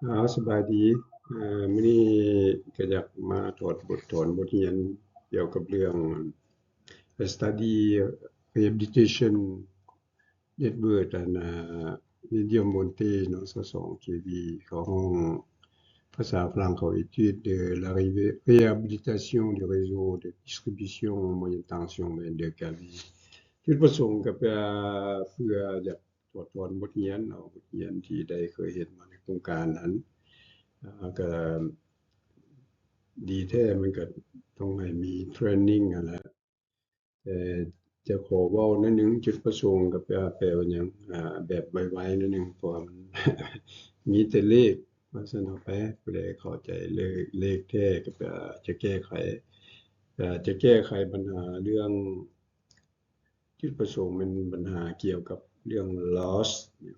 ອ້າວ ສະບາຍດີ. ເອີ ມື້ນີ້ກໍຢາກມາຖອດບົດ ຖອນບົດຮຽນກ່ຽວກັບເລື່ອງ study rehabilitation network ອັນ medium voltage ເນາະ ຊາວສອງ KV ເຂົາຮ້ອງ ພາສາຝຣັ່ງເຂົາ Étude de la réhabilitation du réseau de distribution moyenne tension vingt-deux KV. ຈຸດປະສົງກໍເພື່ອ ເພື່ອຢາກ ຖອດຖອນບົດຮຽນເນາະ ບົດຮຽນທີ່ໄດ້ເຄີຍເຮັດມາໃນໂຄງການຫັ້ນ ອາ ກໍດີແທ້ ມັນກໍຕ້ອງໃຫ້ມີ training ຫັ້ນແຫຼະ. ແຕ່ຈະຂໍເວົ້າໜ້ອຍໜຶ່ງ ຈຸດປະສົງກໍແປ ແປວ່າຫຍັງ ອາ ແບບໄວໆໜ້ອຍໜຶ່ງ ເພາະວ່າມັນມີແຕ່ເລກ ວ່າຊັ້ນເອົາໄປ ຜູ້ໃດເຂົ້າໃຈເລກ ເລກແທ້ກໍແປ ຈະແກ້ໄຂ ຈະແກ້ໄຂບັນຫາເລື່ອງ ຈຸດປະສົງແມ່ນບັນຫາກ່ຽວກັບເລື່ອງ loss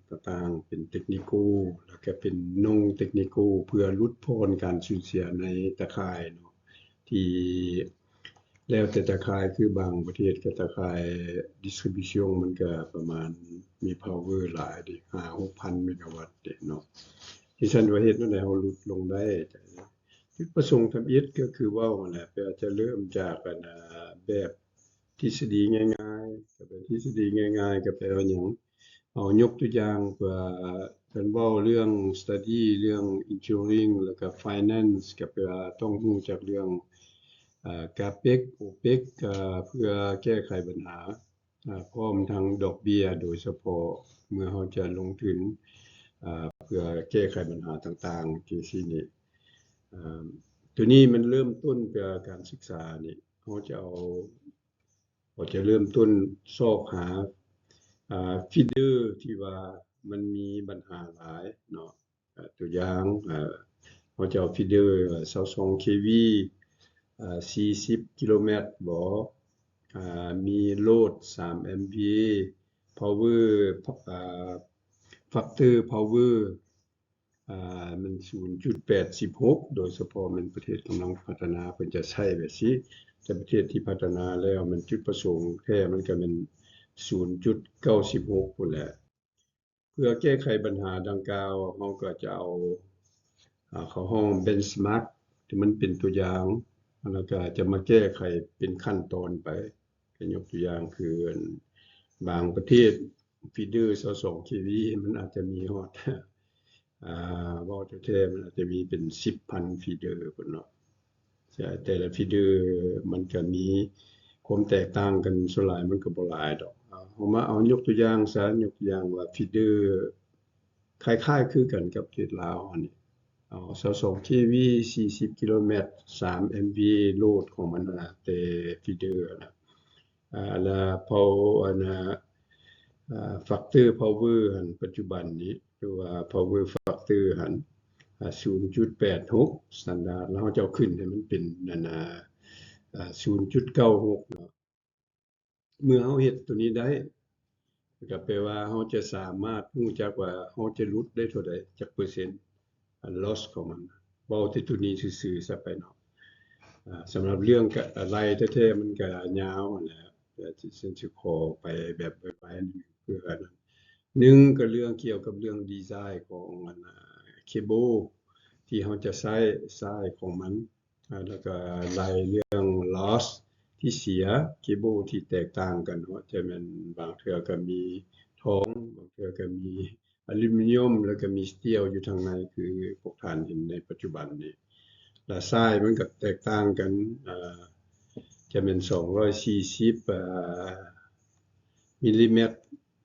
ຕ່າງໆ ເປັນ technical ແລ້ວກໍເປັນ non technical ເພື່ອຫຼຸດຜ່ອນການສູນເສຍໃນຕາຂ່າຍເນາະ ທີ່ແລ້ວແຕ່ຕາຂ່າຍ ຄືບາງປະເທດກໍຕາຂ່າຍ distribution ມັນກໍປະມານມີ power ຫຼາຍເດ້ ຫ້າຫົກພັນເມກາວັດເດ້ເນາະ. ທີ່ຊັ້ນວ່າເຮັດແນວໃດເຮົາຫຼຸດລົງໄດ້? ຈຸດປະສົງທຳອິດກໍຄືເວົ້າຫັ້ນແຫຼະ ແປຈະເລີ່ມຈາກ ອັນ ແບບ ທິດສະດີງ່າຍໆ ກໍເປັນທິດສະດີງ່າຍໆ ກໍແປວ່າຫຍັງ? ເອົາຍົກຕົວຢ່າງ ເພື່ອຄັນເວົ້າເລື່ອງ study ເລື່ອງ engineering ແລ້ວກໍ finance ກໍແປວ່າຕ້ອງຮູ້ຈັກເລື່ອງ ອາ CAPEX OPEX ເພື່ອແກ້ໄຂບັນຫາ ອາ ພ້ອມທັງດອກເບ້ຍ ໂດຍສະເພາະເມື່ອເຮົາຈະລົງທຶນ ອາ ເພື່ອແກ້ໄຂບັນຫາຕ່າງໆ ຈັ່ງຊີ້ນີ້. ອາ ໂຕນີ້ມັນເລີ່ມຕົ້ນຈາກການສຶກສານີ້ ເຮົາຈະເອົາ ເຮົາຈະເລີ່ມຕົ້ນຊອກຫາ ອາ feeder ທີ່ວ່າມັນມີບັນຫາຫຼາຍເນາະ. ອາ ຕົວຢ່າງ ອາ ເຮົາຈະເອົາ feeder ຊາວສອງ KV ອາ ສີ່ສິບກິໂລແມັດບໍ ອາ ມີໂຫຼດ ສາມ MVA power ອາ factor power ອາ ມັນສູນຈຸດແປດສິບຫົກ ໂດຍສະເພາະແມ່ນປະເທດກຳລັງພັດທະນາ ເພິ່ນຈະໃຊ້ແບບຊີ້ ແຕ່ປະເທດທີ່ພັດທະນາແລ້ວ ມັນຈຸດປະສົງແທ້ມັນກໍແມ່ນສູນຈຸດເກົ້າສິບຫົກພຸ້ນແຫຼະ. ເພື່ອແກ້ໄຂບັນຫາດັ່ງກ່າວ ເຮົາກໍຈະເອົາ ອາ ເຂົາຮ້ອງ benchmark ທີ່ມັນເປັນຕົວຢ່າງ ແລ້ວກໍຈະມາແກ້ໄຂເປັນຂັ້ນຕອນໄປ. ກໍຍົກຕົວຢ່າງຄື ອັນ ບາງປະເທດ feeder ຊາວສອງ KV ມັນອາດຈະມີຮອດ ອາ ເວົ້າແທ້ໆ ມັນອາດຈະມີເປັນສິບພັນ feeder ພຸ້ນເນາະ. ແຕ່ລະ feeder ມັນກໍມີຄວາມແຕກຕ່າງກັນ ສ່ວນຫຼາຍມັນກໍບໍ່ຫຼາຍດອກ. ເຮົາມາເອົາຍົກຕົວຢ່າງຊະ ຍົກຕົວຢ່າງວ່າ feeder ຄ້າຍໆຄືກັນກັບປະເທດລາວເຮົານີ້ ເອົາຊາວສອງ KV ສີ່ສິບກິໂລແມັດ ສາມ MVA ໂຫຼດຂອງມັນນະ ແຕ່ feeder ນະ ອາ ລະ power ອັນນະ ອາ factor power ຫັ້ນ ປັດຈຸບັນນີ້ ຫຼືວ່າ power factor ຫັ້ນ ອາ ສູນຈຸດແປດຫົກ standard ແລ້ວເຮົາຈະເອົາຂຶ້ນໃຫ້ມັນເປັນ ອັນນະ ອາ ສູນຈຸດເກົ້າຫົກເນາະ. ເມື່ອເຮົາເຮັດໂຕນີ້ໄດ້ ກໍແປວ່າເຮົາຈະສາມາດຮູ້ຈັກວ່າເຮົາຈະຫຼຸດໄດ້ເທົ່າໃດ ຈັກເປີເຊັນ loss ຂອງມັນ. ເວົ້າແຕ່ໂຕນີ້ຊື່ໆຊະໄປເນາະ. ອາ ສຳລັບເລື່ອງກະ ລາຍແທ້ໆ ມັນກະຍາວຫັ້ນແຫຼະ ແຕ່ຊິ ຊິຂໍໄປແບບໄວໆ ເພື່ອ ໜຶ່ງກໍເລື່ອງກ່ຽວກັບເລື່ອງດີໄຊຂອງ ອັນ cable ທີ່ເຮົາຈະໃຊ້ size ຂອງມັນ ອາ ແລ້ວກໍໄລ່ເລື່ອງ loss ທີ່ເສຍ cable ທີ່ແຕກຕ່າງກັນເນາະ ຈະແມ່ນບາງເທື່ອກໍມີທອງ ບາງເທື່ອກໍມີອາລູມີນຽມ ແລ້ວກໍມີ steel ຢູ່ທາງໃນ ຄືພວກທ່ານເຫັນໃນປັດຈຸບັນນີ້ ແລະ size ມັນກໍແຕກຕ່າງກັນ ອາ ຈະແມ່ນສອງຮ້ອຍສີ່ສິບ ອາ ມິລລີແມັດ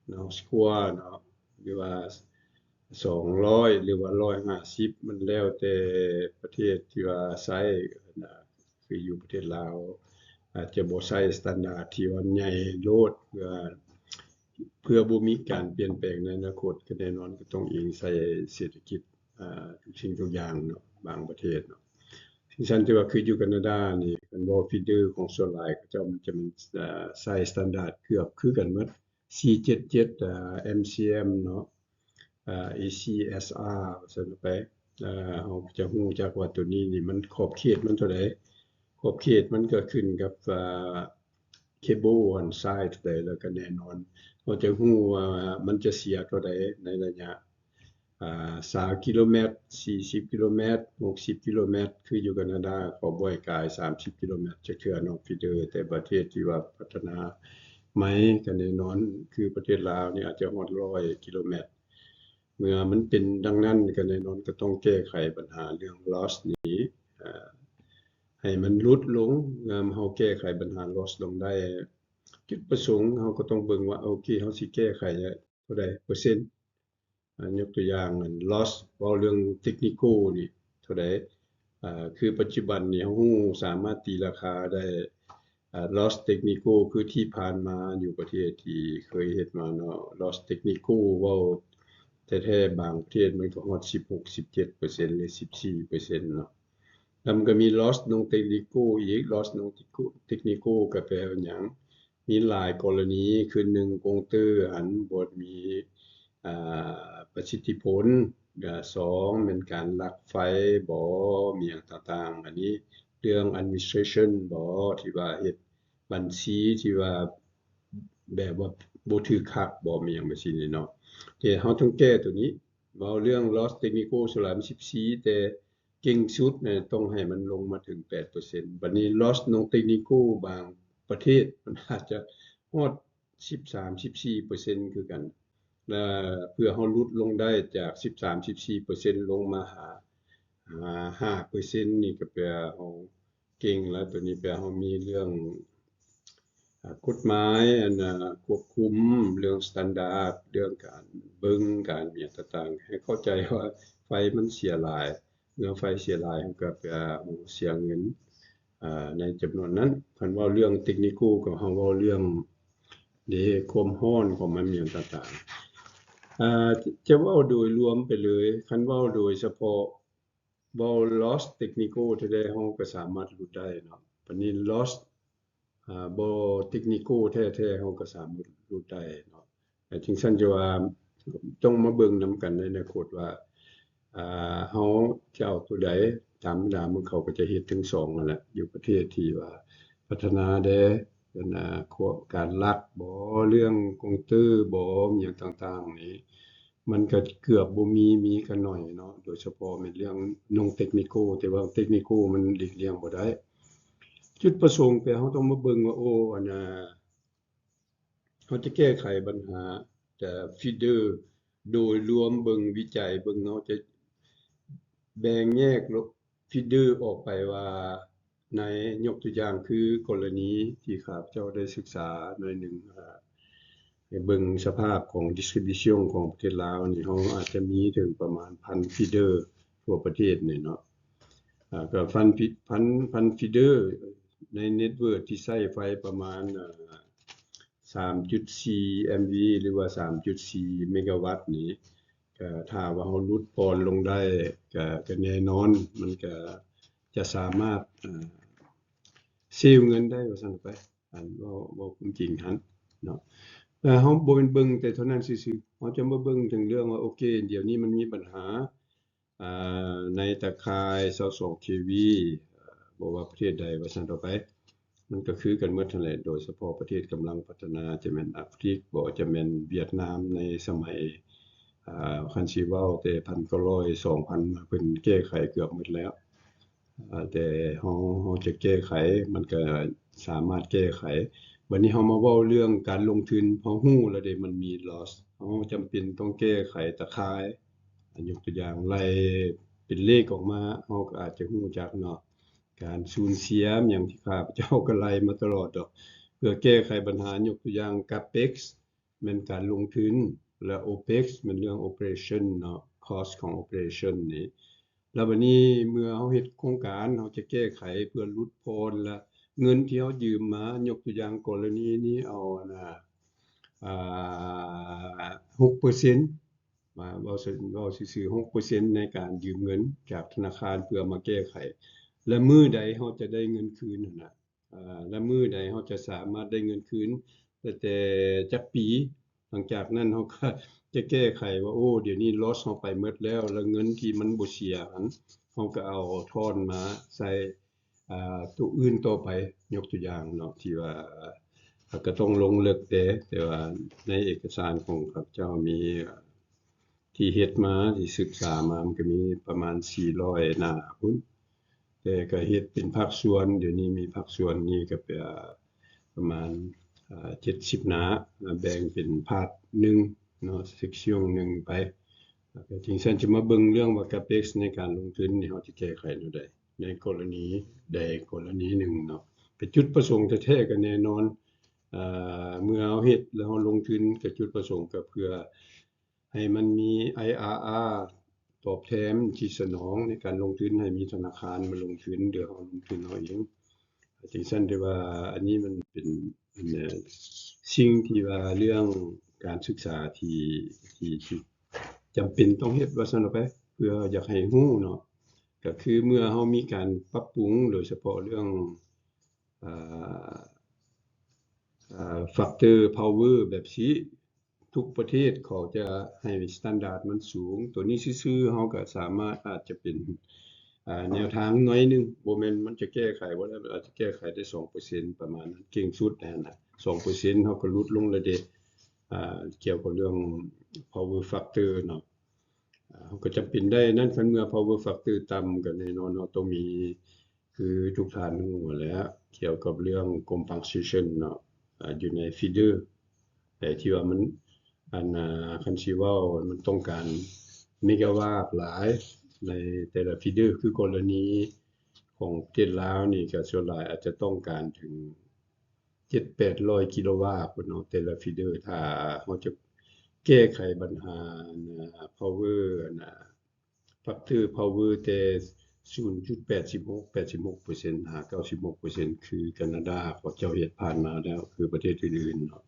ເນາະ square ເນາະ ຫຼືວ່າສອງຮ້ອຍ ຫຼືວ່າຮ້ອຍຫ້າສິບ ມັນແລ້ວແຕ່ປະເທດທີ່ວ່າໃຊ້ນະ ຄືຢູ່ປະເທດລາວອາດຈະບໍ່ໃຊ້ standard ທີ່ວ່າໃຫຍ່ໂລດ ເພື່ອ ເພື່ອບໍ່ມີການປ່ຽນແປງໃນອະນາຄົດ ກໍແນ່ນອນກໍຕ້ອງອີງໃສ່ເສດຖະກິດ ອາ ທຸກສິ່ງທຸກຢ່າງເນາະ ບາງປະເທດເນາະ. ທີ່ຊັ້ນທີ່ວ່າຄືຢູ່ການາດານີ້ ຄັນເວົ້າ feeder ຂອງສ່ວນຫຼາຍເຂົາເຈົ້າມັນຈະແມ່ນ ອາ ໃຊ້ standard ເກືອບຄືກັນໝົດ ສີ່ເຈັດເຈັດ ອາ MCM ເນາະ ອາ ACSR ວ່າຊັ້ນໄປ ອາ ເຮົາຈະຮູ້ຈັກວ່າໂຕນີ້ນີ້ມັນຂອບເຂດມັນເທົ່າໃດ ຂອບເຂດມັນກໍຂຶ້ນກັບ ອາ cable ຫັ້ນ size ເທົ່າໃດ ແລ້ວກໍແນ່ນອນເຮົາຈະຮູ້ວ່າມັນຈະເສຍເທົ່າໃດໃນໄລຍະ ອ່າ ຊາວກິໂລແມັດ, ສີ່ສິບກິໂລແມັດ, ຫົກສິບກິໂລແມັດ, ຄືຢູ່ການາດາ ເຂົາບໍ່ໃຫ້ກາຍສາມສິບກິໂລແມັດຈັກເທື່ອເນາະ ຟີເດີ. ແຕ່ປະເທດທີ່ວ່າພັດທະນາໃໝ່ ກໍແນ່ນອນ ຄືປະເທດລາວນີ້ອາດຈະຮອດຮ້ອຍກິໂລແມັດ. ເມື່ອມັນເປັນດັ່ງນັ້ນ ກໍແນ່ນອນກໍຕ້ອງແກ້ໄຂບັນຫາເລື່ອງ loss ນີ້ ເອີ ໃຫ້ມັນຫຼຸດລົງ. ເມື່ອເຮົາແກ້ໄຂບັນຫາ loss ລົງໄດ້ ຈຸດປະສົງເຮົາກໍຕ້ອງເບິ່ງວ່າ ໂອເຄ ເຮົາຊິແກ້ໄຂເທົ່າໃດເປີເຊັນ. ອາ ຍົກຕົວຢ່າງ ອັນ loss ເວົ້າເລື່ອງ technical ນີ້ເທົ່າໃດ? ອາ ຄືປັດຈຸບັນນີ້ເຮົາຮູ້ ສາມາດຕີລາຄາໄດ້ ອາ loss technical ຄືທີ່ຜ່ານມາຢູ່ປະເທດທີ່ເຄີຍເຮັດມາເນາະ loss technical ເວົ້າແທ້ໆ ບາງປະເທດມັນກໍຮອດສິບຫົກ ສິບເຈັດເປີເຊັນ ຫຼື ສິບສີ່ເປີເຊັນເນາະ. ແລ້ວມັນກໍມີ loss non technical ອີກ loss non technical ກໍແປວ່າຫຍັງ? ມີຫຼາຍກໍລະນີ ຄື ໜຶ່ງ ກົງເຕີຫັ້ນບໍ່ມີ ອ່າ ປະສິດທິຜົນ, ສອງ ແມ່ນການລັກໄຟບໍ ມີຫຍັງຕ່າງໆ. ອັນນີ້ເລື່ອງ administration ບໍ ທີ່ວ່າເຮັດບັນຊີທີ່ວ່າແບບວ່າບໍ່ຖືກຄັກບໍ ມີຫຍັງແບບຊີ້ນີ້ເນາະ. ທີ່ເຮົາຕ້ອງແກ້ໂຕນີ້ ເວົ້າເລື່ອງ loss technical ສ່ວນຫຼາຍມັນສິບສີ່ ແຕ່ ເກັ່ງສຸດນະ ຕ້ອງໃຫ້ມັນລົງມາເຖິງແປດເປີເຊັນ. ບັດນີ້ loss non technical ບາງປະເທດມັນອາດຈະຮອດສິບສາມ ສິບສີ່ເປີເຊັນຄືກັນ. ແລະ ເພື່ອເຮົາຫຼຸດລົງໄດ້ຈາກສິບສາມ ສິບສີ່ເປີເຊັນລົງມາຫາ ຫາຫ້າເປີເຊັນນີ້ ກໍແປວ່າເຮົາເກັ່ງແລ້ວ. ໂຕນີ້ແປວ່າເຮົາມີເລື່ອງ ອາ ກົດໝາຍ ອັນ ອາ ຄວບຄຸມເລື່ອງ standard ເລື່ອງການເບິ່ງ ການຫຍັງຕ່າງໆ ໃຫ້ເຂົ້າໃຈວ່າໄຟມັນເສຍຫຼາຍ. ເມື່ອໄຟເສຍຫຼາຍ ເຮົາກໍໄປ ອາ ເສຍເງິນ ອາ ໃນຈຳນວນນັ້ນ. ຄັນເວົ້າເລື່ອງ technical ກໍເຮົາເວົ້າເລື່ອງ ເດ ຄວາມຮ້ອນຂອງມັນ ຫຍັງຕ່າງໆ. ອາ ຈະເວົ້າໂດຍລວມໄປເລີຍ, ຄັນເວົ້າໂດຍສະເພາະ ເວົ້າ loss technical ແທ້ໆ ເຮົາກໍສາມາດຫຼຸດໄດ້ເນາະ. ບັດນີ້ loss ອາ ບໍ່ technical ແທ້ໆ ເຮົາກໍສາມາດຫຼຸດໄດ້ເນາະ. ແຕ່ຈັ່ງຊັ້ນຈະວ່າ ຕ້ອງມາເບິ່ງນຳກັນໃນອະນາຄົດວ່າ ອາ ເຮົາຈະເອົາໂຕໃດ. ຕາມດາມັນເຂົາກໍຈະເຮັດທັງສອງຫັ້ນແຫຼະ ຢູ່ປະເທດທີ່ວ່າພັດທະນາແດ່ ອັນນາ ການລັກບໍ ເລື່ອງກົງເຕີບໍ ຫຍັງຕ່າງໆນີ້ ມັນກໍເກືອບບໍ່ມີ ມີກໍໜ້ອຍເນາະ ໂດຍສະເພາະແມ່ນເລື່ອງ non technical ແຕ່ວ່າ technical ມັນຫຼີກລ່ຽງບໍ່ໄດ້. ຈຸດປະສົງແຕ່ເຮົາຕ້ອງມາເບິ່ງວ່າ ໂອ້ ອັນນາ ເຮົາຈະແກ້ໄຂບັນຫາ ແຕ່ feeder ໂດຍລວມເບິ່ງ ວິໄຈເບິ່ງ ເຮົາຈະແບ່ງແຍກ feeder ອອກໄປວ່າ ໃນ ຍົກຕົວຢ່າງຄືກໍລະນີທີ່ຂ້າພະເຈົ້າໄດ້ສຶກສາໜ້ອຍໜຶ່ງ ອາ ໃຫ້ເບິ່ງສະພາບຂອງ distribution ຂອງປະເທດລາວນີ້ ເຮົາອາດຈະມີເຖິງປະມານພັນ feeder ທົ່ວປະເທດນີ້ເນາະ. ອາ ກໍພັນ ພັນ ພັນ feeder ໃນ network ທີ່ໃຊ້ໄຟປະມານ ອາ ສາມຈຸດສີ່ MW ຫຼືວ່າ ສາມຈຸດສີ່ ເມກາວັດນີ້ ກໍຖ້າວ່າເຮົາຫຼຸດຜ່ອນລົງໄດ້ ກໍ ກໍແນ່ນອນ ມັນກໍຈະສາມາດ ເຊວເງິນໄດ້ວ່າຊັ້ນໄປ ອັນເວົ້າ ເວົ້າຄວາມຈິງຫັ້ນເນາະ. ແຕ່ເຮົາບໍ່ແມ່ນເບິ່ງແຕ່ເທົ່ານັ້ນຊື່ໆ ເຮົາຈະມາເບິ່ງເຖິງເລື່ອງວ່າ ໂອເຄ ດຽວນີ້ມັນມີບັນຫາ ອາ ໃນຕາຂ່າຍຊາວສອງ KV ບໍ່ວ່າປະເທດໃດວ່າຊັ້ນຕໍ່ໄປ ມັນກໍຄືກັນໝົດຫັ້ນແຫຼະ ໂດຍສະເພາະປະເທດກຳລັງພັດທະນາ ຈະແມ່ນອາຟຣິກບໍ ຈະແມ່ນຫວຽດນາມໃນສະໄໝ ອາ ຄັນຊິເວົ້າແຕ່ພັນເກົ້າຮ້ອຍ ສອງພັນ ມາ ເພິ່ນແກ້ໄຂເກືອບໝົດແລ້ວ. ອາ ແຕ່ເຮົາ ເຮົາຈະແກ້ໄຂ ມັນກໍສາມາດແກ້ໄຂ. ບັດນີ້ເຮົາມາເວົ້າເລື່ອງການລົງທຶນ ເຮົາຮູ້ແລ້ວເດ ມັນມີ loss ເຮົາຈຳເປັນຕ້ອງແກ້ໄຂຕາຂ່າຍ ອາ ຍົກຕົວຢ່າງໄລ່ເປັນເລກອອກມາ ເຮົາກໍອາດຈະຮູ້ຈັກເນາະ ການສູນເສຍຫຍັງທີ່ຂ້າພະເຈົ້າກໍໄລ່ມາຕະຫຼອດດອກ ເພື່ອແກ້ໄຂບັນຫາ ຍົກຕົວຢ່າງ CAPEX ແມ່ນການລົງທຶນ ແລະ OPEX ແມ່ນເລື່ອງ operation ເນາະ cost ຂອງ operation ນີ້. ແລ້ວບັດນີ້ເມື່ອເຮົາເຮັດໂຄງການ ເຮົາຈະແກ້ໄຂເພື່ອຫຼຸດຜ່ອນ ແລະ ເງິນທີ່ເຮົາຢືມມາ ຍົກຕົວຢ່າງກໍລະນີນີ້ ເອົາ ອັນນາ ອາ ຫົກເປີເຊັນ ມາເວົ້າ ເວົ້າຊື່ໆ ຫົກເປີເຊັນ ໃນການຢືມເງິນຈາກທະນາຄານເພື່ອມາແກ້ໄຂ ແລະ ມື້ໃດເຮົາຈະໄດ້ເງິນຄືນຫັ້ນນະ ອາ ແລະ ມື້ໃດເຮົາຈະສາມາດໄດ້ເງິນຄືນ ແຕ່ ແຕ່ຈັກປີ ຫຼັງຈາກນັ້ນເຮົາກໍຈະແກ້ໄຂວ່າ ໂອ້ ດຽວນີ້ loss ເຮົາໄປໝົດແລ້ວ ແລ້ວເງິນທີ່ມັນບໍ່ເສຍຫັ້ນ ເຮົາກໍເອົາທອນມາໃສ່ ອາ ໂຕອື່ນຕໍ່ໄປ. ຍົກຕົວຢ່າງເນາະ ທີ່ວ່າ ອາ ກໍຕ້ອງລົງເລິກແດ່ ແຕ່ວ່າໃນເອກະສານຂອງຂ້າພະເຈົ້າມີ ອາ ທີ່ເຮັດມາ ທີ່ສຶກສາມາ ມັນກໍມີປະມານສີ່ຮ້ອຍໜ້າພຸ້ນ ແຕ່ກໍເຮັດເປັນພາກສ່ວນ ດຽວນີ້ມີພາກສ່ວນນີ້ກໍປະ ປະມານ ເຈັດສິບໜ້າ ແບ່ງເປັນພາດໜຶ່ງເນາະ ເຊັກຊັນໜຶ່ງໄປ. ແລ້ວກໍຈັ່ງຊັ້ນຈະມາເບິ່ງເລື່ອງວ່າ CAPEX ໃນການລົງທຶນນີ້ ເຮົາຈະແກ້ໄຂແນວໃດ ໃນກໍລະນີໃດກໍລະນີໜຶ່ງເນາະ. ແຕ່ຈຸດປະສົງແທ້ໆກໍແນ່ນອນ ເມື່ອເຮົາເຮັດແລ້ວເຮົາລົງທຶນ ກໍຈຸດປະສົງກໍເພື່ອ ໃຫ້ມັນມີ ໄອອາອາ ຕອບແທນທີ່ສະໜອງໃນການລົງທຶນ ໃຫ້ມີທະນາຄານມາລົງທຶນ ຫຼືເຮົາລົງທຶນເຮົາເອງ. ຈັ່ງຊັ້ນ ແຕ່ວ່າອັນນີ້ມັນເປັນ ອັນ ສິ່ງທີ່ວ່າເລື່ອງການສຶກສາທີ່ ທີ່ ທີ່ຈຳເປັນຕ້ອງເຮັດວ່າຊັ້ນເອົາໄປ ເພື່ອຢາກໃຫ້ຮູ້ເນາະ ກໍຄືເມື່ອເຮົາມີການປັບປຸງ ໂດຍສະເພາະເລື່ອງ ອາ ອາ factor power ແບບຊີ້ ທຸກປະເທດເຂົາຈະໃຫ້ standard ມັນສູງ. ໂຕນີ້ຊື່ໆ ເຮົາກໍສາມາດ ອາດຈະເປັນ ອາ ແນວທາງໜ້ອຍໜຶ່ງ ບໍ່ແມ່ນມັນຈະແກ້ໄຂບໍ່ໄດ້ ມັນອາດຈະແກ້ໄຂໄດ້ສອງເປີເຊັນ ປະມານນັ້ນ ເກັ່ງສຸດຫັ້ນນະ ສອງເປີເຊັນ ເຮົາກໍຫຼຸດລົງແລ້ວເດ້ ອາ ກ່ຽວກັບເລື່ອງ power factor ເນາະ. ເຮົາກໍຈຳເປັນໄດ້ນັ້ນ ຄັນເມື່ອ power factor ຕ່ຳ ກໍແນ່ນອນເຮົາຕ້ອງມີ ຄືທຸກທ່ານຮູ້ແລ້ວ ກ່ຽວກັບເລື່ອງ compensation ເນາະ ອາ ຢູ່ໃນ feeder ແຕ່ທີ່ວ່າມັນ ອັນ ອາ ຄັນຊິເວົ້າ ມັນຕ້ອງການເມກາວາດຫຼາຍໃນແຕ່ລະ feeder ຄືກໍລະນີຂອງປະເທດລາວນີ້ ກໍສ່ວນຫຼາຍອາດຈະຕ້ອງການເຖິງ ເຈັດແປດຮ້ອຍກິໂລວາດພຸ້ນເນາະ ແຕ່ລະ feeder ຖ້າເຮົາຈະແກ້ໄຂບັນຫາ power ອັນນະ factor power ແຕ່ສູນຈຸດແປດສິບຫົກ ແປດສິບຫົກເປີເຊັນ ຫາ ເກົ້າສິບຫົກເປີເຊັນ ຄືການາດາເຂົາເຈົ້າເຮັດຜ່ານມາແລ້ວ ຄືປະເທດອື່ນໆເນາະ.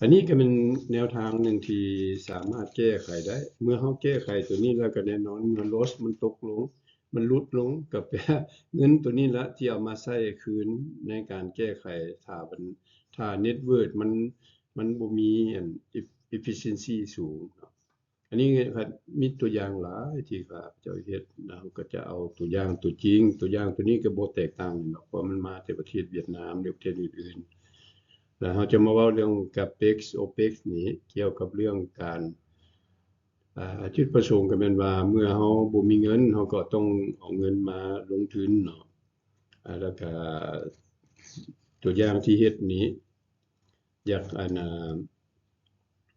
ອັນນີ້ກໍແມ່ນແນວທາງໜຶ່ງທີ່ສາມາດແກ້ໄຂໄດ້ ເມື່ອເຮົາແກ້ໄຂຕົວນີ້ແລ້ວ ກໍແນ່ນອນເມື່ອ loss ມັນຕົກລົງ ມັນຫຼຸດລົງ ກໍແປວ່າເງິນຕົວນີ້ລະທີ່ເອົາມາໃຊ້ຄືນໃນການແກ້ໄຂ ຖ້າມັນ ຖ້າ network ມັນ ມັນບໍ່ມີອັນ efficiency ສູງເນາະ. ອັນນີ້ກໍມີຕົວຢ່າງຫຼາຍທີ່ຂ້າພະເຈົ້າເຮັດ ເຮົາກໍຈະເອົາຕົວຢ່າງຕົວຈິງ ຕົວຢ່າງຕົວນີ້ກໍບໍ່ແຕກຕ່າງຫຍັງດອກ ເພາະມັນມາແຕ່ປະເທດຫວຽດນາມ ຫຼືປະເທດອື່ນໆ ແລ້ວເຮົາຈະມາເວົ້າເລື່ອງ CAPEX OPEX ນີ້ ກ່ຽວກັບເລື່ອງການ ອາ ຈຸດປະສົງກໍແມ່ນວ່າ ເມື່ອເຮົາບໍ່ມີເງິນ ເຮົາກໍຕ້ອງເອົາເງິນມາລົງທຶນເນາະ ອາ ແລ້ວກໍຕົວຢ່າງທີ່ເຮັດນີ້ ຢາກ ອັນ ອາ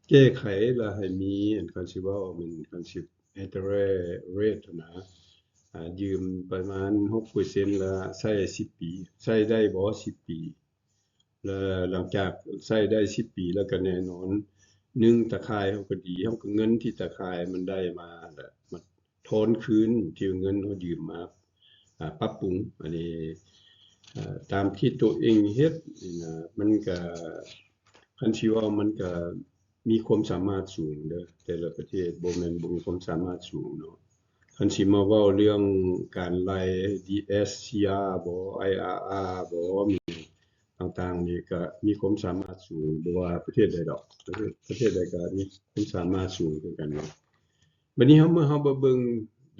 ແກ້ໄຂ ແລ້ວໃຫ້ມີ ອັນ ຄັນຊິເວົ້າ ແມ່ນ ຄັນຊິ interest rate ຫັ້ນນະ ອາ ຢືມປະມານຫົກເປີເຊັນ ແລ້ວໃຊ້ສິບປີ ໃຊ້ໄດ້ບໍ່ສິບປີ ແລ້ວຫຼັງຈາກໃຊ້ໄດ້ສິບປີແລ້ວກໍແນ່ນອນ ໜຶ່ງ ຕາຂ່າຍເຮົາກໍດີ ເຮົາກໍເງິນທີ່ຕາຂ່າຍມັນໄດ້ມາແຫຼະ ມາທອນຄືນທີ່ເງິນເຮົາຢືມມາ ອາ ປັບປຸງ ອັນນີ້ ອາ ຕາມທີ່ຕົວເອງເຮັດນີ້ນະ ມັນກະ ຄັນຊິເວົ້າມັນກະມີຄວາມສາມາດສູງເດີ້ ແຕ່ລະປະເທດ ບໍ່ແມ່ນບໍ່ມີຄວາມສາມາດສູງເນາະ. ຄັນຊິມາເວົ້າເລື່ອງການໄລ່ DSCR ບໍ IRR ບໍ ມີຕ່າງໆນີ້ກະມີຄວາມສາມາດສູງ ບໍ່ວ່າປະເທດໃດດອກ ປະເທດ ປະເທດໃດກະມີຄວາມສາມາດສູງຄືກັນເນາະ. ບັດນີ້ເຮົາ ເມື່ອເຮົາມາເບິ່ງ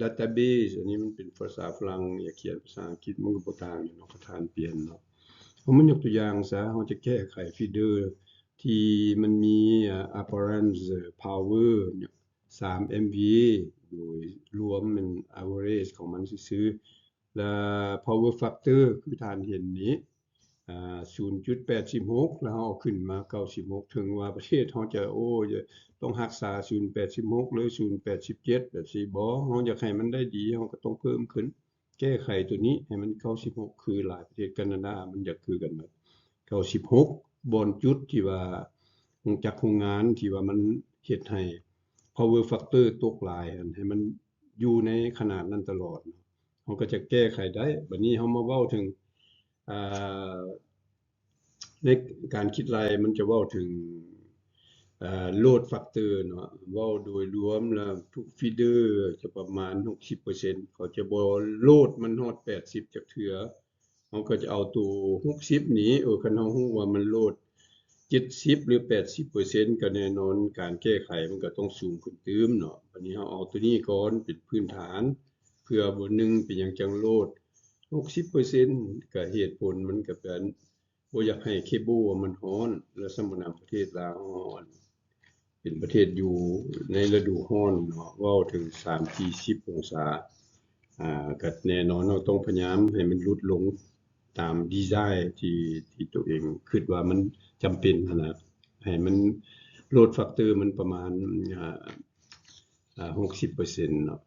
database ອັນນີ້ມັນເປັນພາສາຝຣັ່ງ ຢາກຂຽນພາສາອັງກິດມັນກໍບໍ່ຕ່າງຫຍັງເນາະ ປະທານປ່ຽນເນາະ. ເຮົາມາຍົກຕົວຢ່າງຊະ ເຮົາຈະແກ້ໄຂ feeder ທີ່ມັນມີ apparent power ສາມ MVA ໂດຍລວມແມ່ນ average ຂອງມັນຊື່ໆ ແລະ power factor ຄືທ່ານເຫັນນີ້ ອາ ສູນຈຸດແປດສິບຫົກ ແລ້ວເຮົາເອົາຂຶ້ນມາເກົ້າສິບຫົກ ເຖິງວ່າປະເທດເຮົາຈະ ໂອ້ ຕ້ອງຮັກສາສູນແປດສິບຫົກ ຫຼື ສູນແປດສິບເຈັດ ແບບຊີ້ບໍ ເຮົາຢາກໃຫ້ມັນໄດ້ດີ ເຮົາກໍຕ້ອງເພີ່ມຂຶ້ນ ແກ້ໄຂຕົວນີ້ໃຫ້ມັນເກົ້າສິບຫົກ ຄືຫຼາຍປະເທດ ການາດາ ມັນຢາກຄືກັນໝົດ ເກົ້າສິບຫົກ ບ່ອນຈຸດທີ່ວ່າ ໂຮງຈັກໂຮງງານທີ່ວ່າມັນເຮັດໃຫ້ power factor ຕົກຫຼາຍຫັ້ນ ໃຫ້ມັນຢູ່ໃນຂະໜາດນັ້ນຕະຫຼອດ ເຮົາກໍຈະແກ້ໄຂໄດ້. ບັດນີ້ເຮົາມາເວົ້າເຖິງ ອາ ໃນການຄິດໄລ່ມັນຈະເວົ້າເຖິງ ອາ load factor ເນາະ ເວົ້າໂດຍລວມແລ້ວທຸກ feeder ຈະປະມານຫົກສິບເປີເຊັນ ເຂົາຈະບໍ່ load ມັນຮອດແປດສິບຈັກເທື່ອ ເຮົາກໍຈະເອົາໂຕຫົກສິບນີ້ ເອີ ຄັນເຮົາຮູ້ວ່າມັນ load ເຈັດສິບ ຫຼື ແປດສິບເປີເຊັນ ກໍແນ່ນອນການແກ້ໄຂມັນກໍຕ້ອງສູງຂຶ້ນຕື່ມເນາະ. ບັດນີ້ເຮົາເອົາໂຕນີ້ກ່ອນເປັນພື້ນຖານ ເພື່ອບໍ່ ໜຶ່ງ ເປັນຫຍັງຈັ່ງ load ຫົກສິບເປີເຊັນ ກໍເຫດຜົນມັນກໍເປັນ ບໍ່ຢາກໃຫ້ cable ມັນຮ້ອນ ແລະ ສຳມະນາປະເທດລາວຮ້ອນ. ປັນປະເທດຢູ່ໃນລະດູຮ້ອນເນາະ ເວົ້າເຖິງສາມສີ່ສິບອົງສາ ອາ ກໍແນ່ນອນເຮົາຕ້ອງພະຍາຍາມໃຫ້ມັນຫຼຸດລົງຕາມດີໄຊທີ່ ທີ່ຕົວເອງຄິດວ່າມັນຈຳເປັນຫັ້ນນະ ໃຫ້ມັນໂຫຼດແຟັກເຕີມັນປະມານ ອາ ອາ ຫົກສິບເປີເຊັນເນາະ. ບ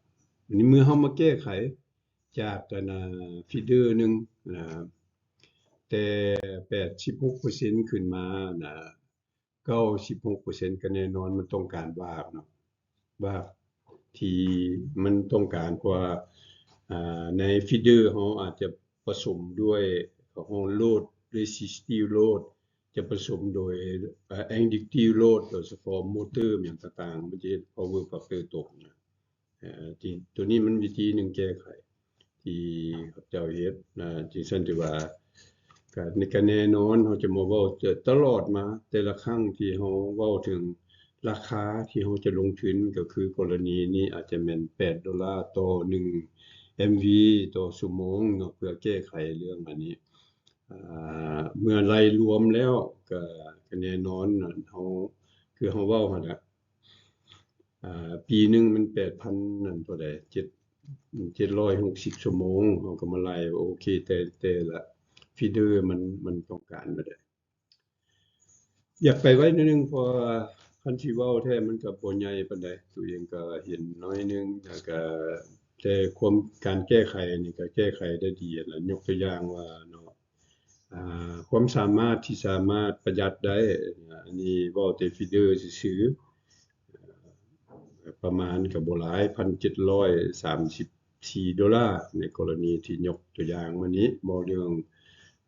າດນີ້ເມື່ອເຮົາມາແກ້ໄຂຈາກອັນນາຟີເດີໜຶ່ງນະ ແຕ່ແປດສິບຫົກເປີເຊັນຂຶ້ນມານະ ເກົ້າສິບຫົກເປີເຊັນ ກໍແນ່ນອນມັນຕ້ອງການວາກເນາະ ວາກທີ່ມັນຕ້ອງການ ເພາະວ່າ ອາ ໃນຟີເດີເຮົາອາດຈະປະສົມດ້ວຍ ເຂົາຮ້ອງໂຫຼດ ເຣຊິສຕິວໂຫຼດ ຈະປະສົມໂດຍ ອາ ແອງດິກຕິວໂຫຼດ ໂດຍສະເພາະມໍເຕີຫຍັງຕ່າງໆ ມັນຈະເຮັດພາວເວີແຟັກເຕີຕົກນະ. ເອີ ທີ່ ຕົວນີ້ມັນວິທີໜຶ່ງແກ້ໄຂທີ່ເຂົາເຈົ້າເຮັດນະ ຈັ່ງຊັ້ນຖືວ່າ ກະ ກະແນ່ນອນ ເຮົາຈະມາເວົ້າຕະຫຼອດມາ ແຕ່ລະຄັ້ງທີ່ເຮົາເວົ້າເຖິງລາຄາທີ່ເຮົາຈະລົງທຶນ ກໍຄືກໍລະນີນີ້ອາດຈະແມ່ນແປດໂດລາຕໍ່ໜຶ່ງເອັມວີຕໍ່ຊົ່ວໂມງເນາະ ເພື່ອແກ້ໄຂເລື່ອງອັນນີ້ ອາ ເມື່ອໄລ່ລວມແລ້ວ ກະ ກະແນ່ນອນ ເຮົາ ຄືເຮົາເວົ້າຫັ້ນລະ ອາ ປີໜຶ່ງມັນແປດພັນນັ້ນເທົ່າໃດ ເຈັດ ເຈັດຮ້ອຍຫົກສິບຊົ່ວໂມງ ເຮົາກໍມາໄລ່ວ່າ ໂອເຄ ແຕ່ ແຕ່ລະຟີເດີມັນ ມັນຕ້ອງການເທົ່າໃດ. ຢາກໄປໄວໜ້ອຍໜຶ່ງ ເພາະວ່າຄັນຊິເວົ້າແທ້ມັນກໍບໍ່ໃຫຍ່ປານໃດ ຕົວເອງກໍເຫັນໜ້ອຍໜຶ່ງ ແລ້ວກໍ ແຕ່ຄວາມ ການແກ້ໄຂນີ້ກໍແກ້ໄຂໄດ້ດີຫັ້ນລະ ຍົກຕົວຢ່າງວ່າເນາະ ອາ ຄວາມສາມາດທີ່ສາມາດປະຢັດໄດ້ ອັນນີ້ເວົ້າແຕ່ຟີເດີຊື່ໆ ປະມານກໍບໍ່ຫຼາຍ ພັນເຈັດຮ້ອຍສາມສິບສີ່ໂດລາ ໃນກໍລະນີທີ່ຍົກຕົວຢ່າງມານີ້ ເວົ້າເລື່ອງ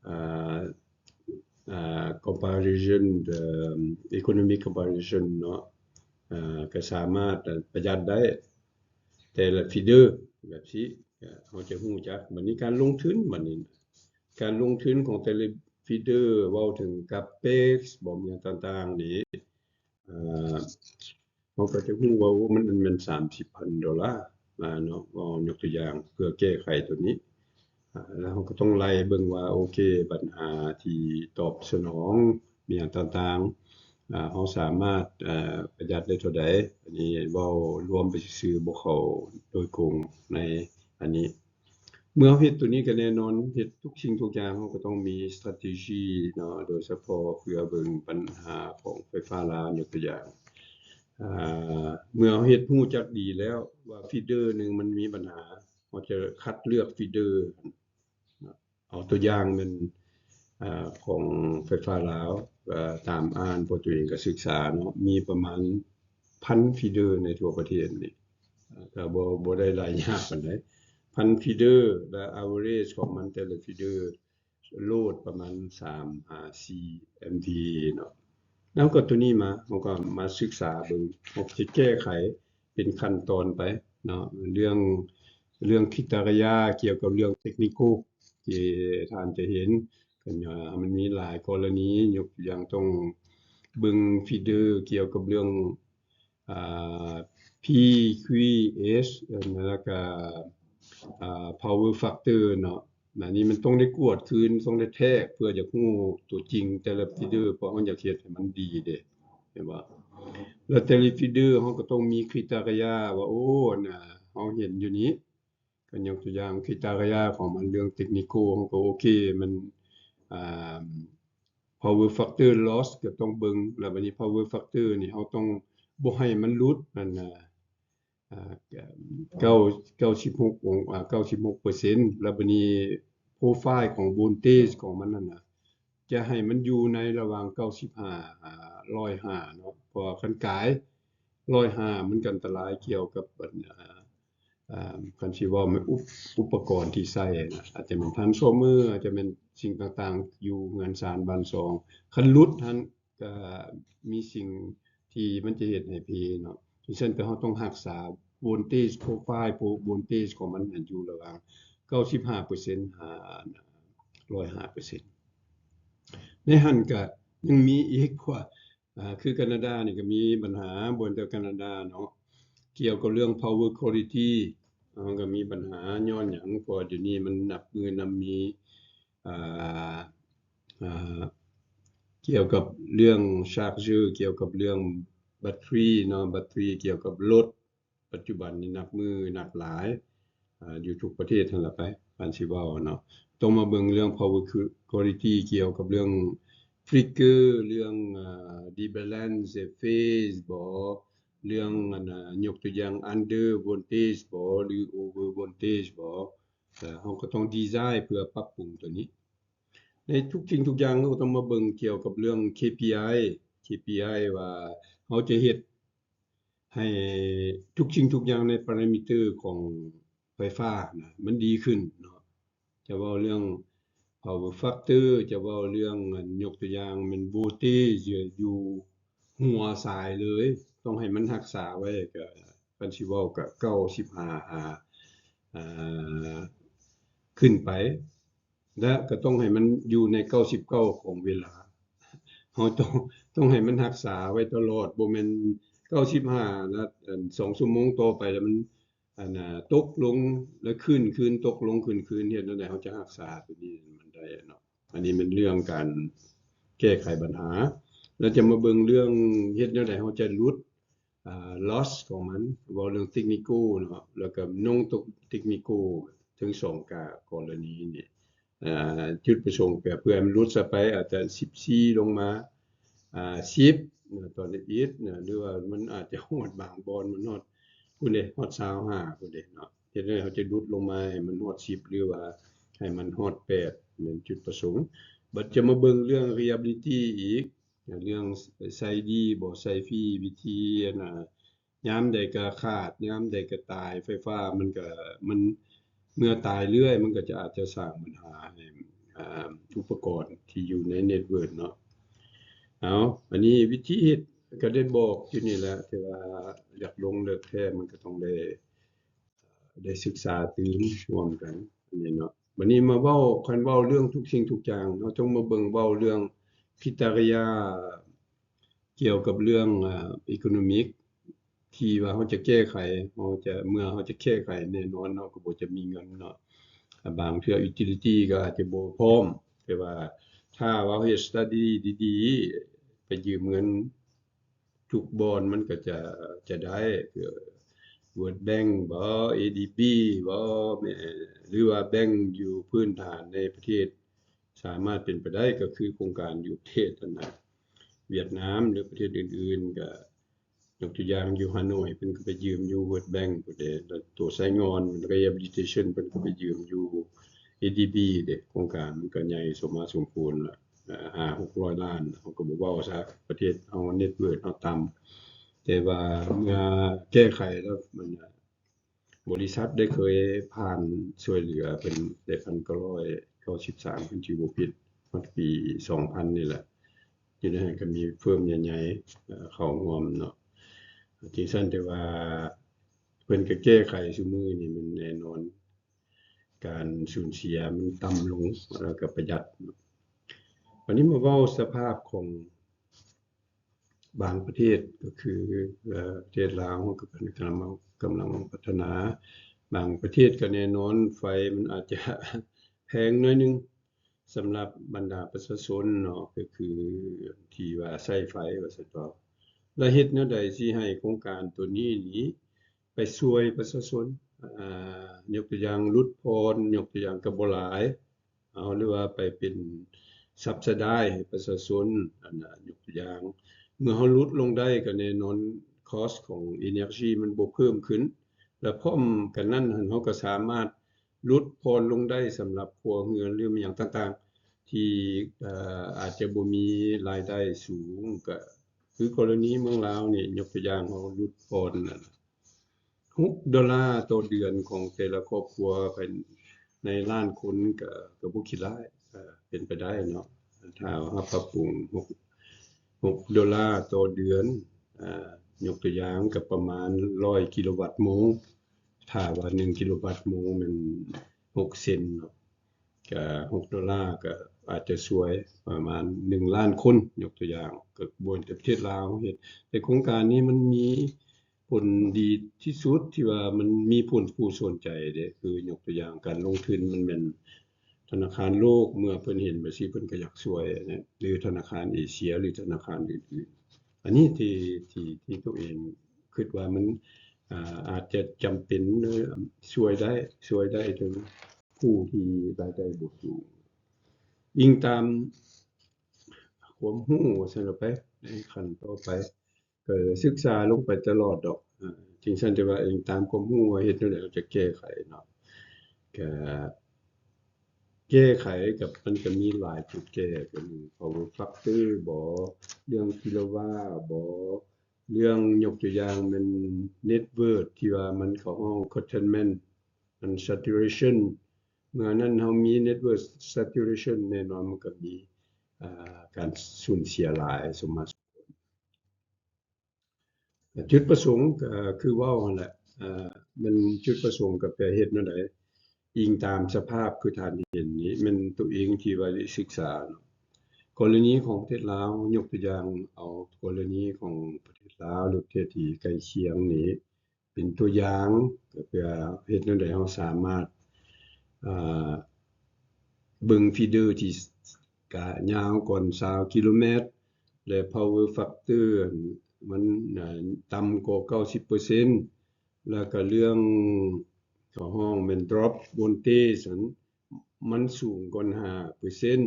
ອາ ອາ comparison ເອີ economic comparison ເນາະ ອາ ກໍສາມາດປະຢັດໄດ້ ແຕ່ລະຟີເດີແບບຊີ້ ເຮົາຈະຮູ້ຈັກ. ບັດນີ້ການລົງທຶນ ບັດນີ້ ການລົງທຶນຂອງແຕ່ລະຟີເດີ ເວົ້າເຖິງ capex ບໍ ຫຍັງຕ່າງໆນີ້ ເຮົາກໍຈະຮູ້ວ່າ ໂອ້ ມັນ ມັນແມ່ນສາມສິບພັນໂດລາ ອາ ເນາະ ເວົ້າຍົກຕົວຢ່າງ ເພື່ອແກ້ໄຂຕົວນີ້ ອາ ແລ້ວເຮົາກໍຕ້ອງໄລ່ເບິ່ງວ່າ ໂອເຄ ບັນຫາທີ່ຕອບສະໜອງ ອີ່ຫຍັງຕ່າງໆ ອາ ເຮົາສາມາດ ອາ ປະຢັດໄດ້ເທົ່າໃດ. ອັນນີ້ເວົ້າລວມໄປຊື່ໆ ບໍ່ເຂົ້າໂດຍກົງໃນອັນນີ້. ເມື່ອເຮົາເຮັດຕົວນີ້ກໍແນ່ນອນ ເຮັດທຸກສິ່ງທຸກຢ່າງ ເຮົາກໍຕ້ອງມີ strategy ເນາະ ໂດຍສະເພາະເພື່ອເບິ່ງບັນຫາຂອງໄຟຟ້າລາວ ຍົກຕົວຢ່າງ ອາ ເມື່ອເຮົາເຮັດຮູ້ຈັກດີແລ້ວວ່າ feeder ໜຶ່ງມັນມີບັນຫາ ເຮົາຈະຄັດເລືອກ feeder ເອົາຕົວຢ່າງແມ່ນ ອາ ຂອງໄຟຟ້າລາວ ອາ ຕາມອ່ານ ເພາະຕົວເອງກໍສຶກສາເນາະ ມີປະມານພັນ feeder ໃນທົ່ວປະເທດນີ້ ກໍບໍ່ ບໍ່ໄດ້ຫຼາຍຍາກປານໃດ ພັນ feeder ແລະ average ຂອງມັນແຕ່ລະ feeder ໂຫຼດປະມານສາມຫາສີ່ MV ເນາະ. ແລ້ວກໍຕົວນີ້ມາ ເຮົາກໍມາສຶກສາເບິ່ງ ເຮົາຈະແກ້ໄຂເປັນຂັ້ນຕອນໄປເນາະ ເລື່ອງ ເລື່ອງ criteria ກ່ຽວກັບເລື່ອງ technical ທີ່ທ່ານຈະເຫັນ ກໍ ມັນມີຫຼາຍກໍລະນີ ຍົກຕົວຢ່າງຕ້ອງເບິ່ງ feeder ກ່ຽວກັບເລື່ອງ ອາ PQS ແລ້ວກະ ອາ power factor ເນາະ ອັນນີ້ມັນຕ້ອງໄດ້ກວດຄືນ ຕ້ອງໄດ້ແທກ ເພື່ອຢາກຮູ້ຕົວຈິງແຕ່ລະ feeder ເພາະເຮົາຢາກເຮັດໃຫ້ມັນດີເດ້ ເຫັນບໍ່? ແລ້ວແຕ່ລະ feeder ເຮົາກໍຕ້ອງມີ criteria ວ່າ ໂອ້ ອັນນ່າ ເຮົາເຫັນຢູ່ນີ້ ກໍຍົກຕົວຢ່າງ criteria ຂອງມັນ ເລື່ອງ technical ເຮົາກໍໂອເຄ ມັນ ອາ power factor loss ກໍຕ້ອງເບິ່ງ ແລ້ວບັດນີ້ power factor ນີ້ເຮົາຕ້ອງບໍ່ໃຫ້ມັນຫຼຸດ ອັນນ່າ ອາ ເກົ້າ ເກົ້າສິບຫົກ ອາ ເກົ້າສິບຫົກເປີເຊັນ ແລ້ວບັດນີ້ profile ຂອງ voltage ຂອງມັນຫັ້ນນະ ຈະໃຫ້ມັນຢູ່ໃນລະຫວ່າງເກົ້າສິບຫ້າ ຫາຮ້ອຍຫ້າເນາະ ເພາະວ່າຄັນກາຍຮ້ອຍຫ້າ ມັນກໍອັນຕະລາຍກ່ຽວກັບ ອາ ອາ ຄັນຊິເວົ້າແມ່ນອຸປະ ອຸປະກອນທີ່ໃຊ້ນະ ອາດຈະແມ່ນ transformer ອາດຈະແມ່ນສິ່ງຕ່າງໆ ຢູ່ເຮືອນຊານບ້ານຊ່ອງ ຄັນຫຼຸດຫັ້ນ ກໍມີສິ່ງທີ່ມັນຈະເຮັດໃຫ້ເພເນາະ ສະນັ້ນແຕ່ເຮົາຕ້ອງຮັກສາ voltage profile voltage ຂອງມັນໃຫ້ຢູ່ລະຫວ່າງເກົ້າສິບຫ້າເປີເຊັນ ຫາ ຮ້ອຍຫ້າເປີເຊັນ ໃນຫັ້ນກະຍັງມີອີກ ເພາະວ່າ ອາ ຄືການາດານີ້ກໍມີບັນຫາ ບໍ່ແຕ່ການາດາເນາະ ກ່ຽວກັບເລື່ອງ power quality ເຮົາກໍມີບັນຫາ ຍ້ອນຫຍັງ? ເພາະວ່າດຽວນີ້ມັນນັບມື້ນັບມີ ອາ ອາ ກ່ຽວກັບເລື່ອງ chargeur ກ່ຽວກັບເລື່ອງ battery ເນາະ battery ກ່ຽວກັບລົດ ປັດຈຸບັນນີ້ໜັກມື້ໜັກຫຼາຍ ອາ ຢູ່ທຸກປະເທດຫັ້ນລະໄປ ຄັນຊິເວົ້າເນາະ. ຕ້ອງມາເບິ່ງເລື່ອງ power quality ກ່ຽວກັບເລື່ອງ flicker ເລື່ອງ ອາ debalance phase ບໍ ເລື່ອງອັນນ່າ ຍົກຕົວຢ່າງ under voltage ບໍ ຫຼື over voltage ບໍ ເຮົາກໍຕ້ອງ design ເພື່ອປັບປຸງຕົວນີ້. ໃນທຸກສິ່ງທຸກຢ່າງ ເຮົາກໍຕ້ອງມາເບິ່ງກ່ຽວກັບເລື່ອງ KPI KPI ວ່າເຮົາຈະເຮັດໃຫ້ທຸກສິ່ງທຸກຢ່າງໃນ parameter ຂອງໄຟຟ້ານະ ມັນດີຂຶ້ນເນາະ. ຈະເວົ້າເລື່ອງ power factor ຈະເວົ້າເລື່ອງ ຍົກຕົວຢ່າງແມ່ນ voltage ຢູ່ຫົວສາຍເລີຍ ຕ້ອງໃຫ້ມັນຮັກສາໄວ້ ກໍ ຄັນຊິເວົ້າກໍ ເກົ້າສິບຫ້າ ຫາ ອາ ຂຶ້ນໄປ ແລະ ກໍຕ້ອງໃຫ້ມັນຢູ່ໃນ ເກົ້າສິບເກົ້າ ຂອງເວລາ. ເຮົາຕ້ອງ ຕ້ອງໃຫ້ມັນຮັກສາໄວ້ຕະຫຼອດ ບໍ່ແມ່ນ ເກົ້າສິບຫ້າ ແລ້ວ ອັນ ສອງຊົ່ວໂມງຕໍ່ໄປ ແລ້ວມັນ ອັນນ່າ ຕົກລົງ ແລ້ວຂຶ້ນ ຂຶ້ນ ຕົກລົງ ຂຶ້ນ ຂຶ້ນ ເຮັດແນວໃດເຮົາຈະຮັກສາຕົວນີ້ມັນໄດ້ເນາະ. ອັນນີ້ແມ່ນເລື່ອງການແກ້ໄຂບັນຫາ ແລ້ວຈະມາເບິ່ງເລື່ອງເຮັດແນວໃດເຮົາຈະຫຼຸດ ອາ loss ຂອງມັນ ເວົ້າເລື່ອງ technical ເນາະ ແລ້ວກໍ non technical ທັງສອງກະ ກໍລະນີນີ້ ອາ ຈຸດປະສົງກໍເພື່ອໃຫ້ມັນຫຼຸດຊະໄປ ອາດຈະສິບສີ່ລົງມາ ອາ ສິບ ຕອນລະອິດ ຫຼືວ່າມັນອາດຈະຮອດບາງບ່ອນ ມັນຮອດພຸ້ນເດ້ ຮອດຊາວຫ້າພຸ້ນເດ້ເນາະ. ເຮັດໃດເຮົາຈະຫຼຸດລົງມາໃຫ້ມັນຮອດສິບ ຫຼືວ່າໃຫ້ມັນຮອດແປດ ແມ່ນຈຸດປະສົງ. ບັດຈະມາເບິ່ງເລື່ອງ reliability ອີກ ເລື່ອງໃຊ້ດີບໍ່ ໃຊ້ຟຣີ ວິທີອັນນ່າ ຍາມໃດກໍຂາດ ຍາມໃດກໍຕາຍ ໄຟຟ້າມັນກໍ ມັນເມື່ອຕາຍເລື້ອຍ ມັນກໍຈະອາດຈະສ້າງບັນຫາໃຫ້ ອາ ອຸປະກອນທີ່ຢູ່ໃນ network ເນາະ. ເອົາ ອັນນີ້ວິທີເຮັດກໍໄດ້ບອກຢູ່ນີ້ແຫຼະ ແຕ່ວ່າຢາກລົງເລິກແທ້ ມັນກໍຕ້ອງໄດ້ ໄດ້ສຶກສາຕື່ມຮ່ວມກັນ ອັນນີ້ເນາະ. ບັດນີ້ມາເວົ້າ ຄັນເວົ້າເລື່ອງທຸກສິ່ງທຸກຢ່າງ ເຮົາຕ້ອງມາເບິ່ງເວົ້າເລື່ອງ criteria ກ່ຽວກັບເລື່ອງ ອາ economic ທີ່ວ່າເຮົາຈະແກ້ໄຂ ເຮົາຈະ ເມື່ອເຮົາຈະແກ້ໄຂ ແນ່ນອນເຮົາກໍບໍ່ຈະມີເງິນເນາະ. ອາ ບາງເທື່ອ utility ກໍອາດຈະບໍ່ພ້ອມ ແຕ່ວ່າຖ້າວ່າເຮົາເຮັດ study ດີໆ ໄປຢືມເງິນ ທຸກບ່ອນມັນກໍຈະ ຈະໄດ້ ຄື World Bank ບໍ ADB ບໍ ແມ່ນ ຫຼືວ່າແບງຢູ່ພື້ນຖານໃນປະເທດ ສາມາດເປັນໄປໄດ້ ກໍຄືໂຄງການຢູ່ປະເທດອັນນ່າ ຫວຽດນາມ ຫຼືປະເທດອື່ນໆ ກໍຍົກຕົວຢ່າງຢູ່ຮ່າໂນ້ຍ ເພິ່ນກໍໄປຢືມຢູ່ World Bank ພຸ້ນເດ້ ແລ້ວໂຕໃຊ້ງອນ rehabilitation ເພິ່ນກໍໄປຢືມຢູ່ ADB ເດ້. ໂຄງການມັນກໍໃຫຍ່ສົມມາສົມຄວນລະ ຫ້າຫົກຮ້ອຍລ້ານ ເຮົາກໍບໍ່ເວົ້າຊະ ປະເທດເຮົາ network ເຮົາຕ່ຳ ແຕ່ວ່າເມື່ອແກ້ໄຂແລ້ວ ມັນ ບໍລິສັດໄດ້ເຄີຍຜ່ານຊ່ວຍເຫຼືອເພິ່ນແຕ່ພັນເກົ້າຮ້ອຍເກົ້າສິບສາມ ຄັນຊິບໍ່ຜິດ ຮອດປີສອງພັນນີ້ແຫຼະ ຢູ່ໃນນັ້ນກໍມີເຟີມໃຫຍ່ໆ ເຂົ້າຮ່ວມເນາະ ຈັ່ງຊັ້ນ ແຕ່ວ່າເພິ່ນກໍແກ້ໄຂ ຊຸມື້ນີ້ແມ່ນແນ່ນອນ ການສູນເສຍມັນຕ່ຳລົງ ແລ້ວກໍປະຢັດ. ບັດນີ້ມາເວົ້າສະພາບຂອງບາງປະເທດ ກໍຄື ເອີ ປະເທດລາວເຮົາກໍເປັນກຳລັງ ກຳລັງພັດທະນາ ບາງປະເທດກໍແນ່ນອນ ໄຟມັນອາດຈະແພງໜ້ອຍໜຶ່ງ ສຳລັບບັນດາປະຊາຊົນເນາະ ກໍຄືທີ່ວ່າໃຊ້ໄຟວ່າຊັ້ນເທາະ ແລະ ເຮັດແນວໃດຊິໃຫ້ໂຄງການໂຕນີ້ນີ້ ໄປຊ່ວຍປະຊາຊົນ ອາ ຍົກຕົວຢ່າງຫຼຸດຜ່ອນ ຍົກຕົວຢ່າງກໍບໍ່ຫຼາຍ ເອົາ ຫຼືວ່າໄປເປັນ subsidize ໃຫ້ປະຊາຊົນ ອັນນ່າ ຍົກຕົວຢ່າງ ເມື່ອເຮົາຫຼຸດລົງໄດ້ ກໍແນ່ນອນ cost ຂອງ energy ມັນບໍ່ເພີ່ມຂຶ້ນ ແລະ ພ້ອມກັນນັ້ນ ເຮົາກໍສາມາດຫຼຸດຜ່ອນລົງໄດ້ ສຳລັບຄົວເຮືອນ ຫຼື ແມ່ນຫຍັງຕ່າງໆ ທີ່ ເອີ ອາດຈະບໍ່ມີລາຍໄດ້ສູງ ກໍຄືກໍລະນີເມືອງລາວນີ້ ຍົກຕົວຢ່າງ ເຮົາຫຼຸດຜ່ອນ ຫົກໂດລາຕໍ່ເດືອນຂອງແຕ່ລະຄອບຄົວພາຍໃນລ້ານຄົນ ກະ ກະບໍ່ຂີ້ຮ້າຍ ເປັນໄປໄດ້ເນາະ ຖ້າເຮົາປັບປຸງຫົກ ຫົກໂດລາຕໍ່ເດືອນ ຍົກຕົວຢ່າງກະປະມານຮ້ອຍກິໂລວັດໂມງ ຖ້າວ່າໜຶ່ງກິໂລວັດໂມງແມ່ນຫົກເຊັນເນາະ ກະຫົກໂດລາ ກະອາດຈະຊ່ວຍປະມານໜຶ່ງລ້ານຄົນ ຍົກຕົວຢ່າງ ກະບໍ່ແຕ່ປະເທດລາວເຮັດ ແຕ່ໂຄງການນີ້ມັນມີ ຜົນດີທີ່ສຸດທີ່ວ່າມັນມີຜູ້ສົນໃຈເດ້ ຄືຍົກຕົວຢ່າງການລົງທຶນ ມັນແມ່ນທະນາຄານໂລກ ເມື່ອເພິ່ນເຫັນແບບຊີ້ ເພິ່ນກໍຢາກຊ່ວຍນະ ຫຼືທະນາຄານເອເຊຍ ຫຼືທະນາຄານອື່ນໆ ອັນນີ້ທີ່ ທີ່ ທີ່ຕົວເອງຄິດວ່າມັນ ອາ ອາດຈະຈຳເປັນ ເອີ ຊ່ວຍໄດ້ ຊ່ວຍໄດ້ເຖິງຜູ້ທີ່ລາຍໄດ້ບໍ່ສູງ. ອີງຕາມຄວາມຮູ້ວ່າຊັ້ນເອົາໄປ ໃນຂັ້ນຕໍ່ໄປ ກໍສຶກສາລົງໄປຕະຫຼອດດອກ. ອາ ຈຶ່ງຊັ້ນແຕ່ວ່າອີງຕາມຄວາມຮູ້ວ່າເຮັດແນວໃດເຮົາຈະແກ້ໄຂເນາະ ກະ ແກ້ໄຂກັບ ມັນກະມີຫຼາຍຈຸດແກ້ ກໍມີ power factor ບໍ ເລື່ອງ kilowatt ບໍ ເລື່ອງ ຍົກຕົວຢ່າງແມ່ນ network ທີ່ວ່າມັນເຂົາຮ້ອງ curtailment ອັນ saturation ເມື່ອນັ້ນເຮົາມີ network saturation ແນ່ນອນມັນກະມີ ອາ ການສູນເສຍຫຼາຍສົມມາ ຈຸດປະສົງກໍຄືເວົ້າຫັ້ນແຫຼະ ເອີ ແມ່ນຈຸດປະສົງກໍເພື່ອເຮັດແນວໃດ ອີງຕາມສະພາບຄືທ່ານເຫັນນີ້ ແມ່ນຕົວເອງທີ່ວ່າໄດ້ສຶກສາເນາະ. ກໍລະນີຂອງປະເທດລາວ ຍົກຕົວຢ່າງເອົາກໍລະນີຂອງປະເທດລາວ ຫຼືປະເທດທີ່ໃກ້ຄຽງນີ້ເປັນຕົວຢ່າງ ກໍເພື່ອເຮັດແນວໃດເຮົາສາມາດ ເອີ ເບິ່ງ feeder ທີ່ກະຍາວກ່ອນຊາວກິໂລແມັດ ແລະ power factor ມັນ ອາ ຕ່ຳກວ່າເກົ້າສິບເປີເຊັນ ແລ້ວກະເລື່ອງ ເຂົາຮ້ອງແມ່ນ drop voltage ຫັ້ນ ມັນສູງກ່ອນຫ້າເປີເຊັນ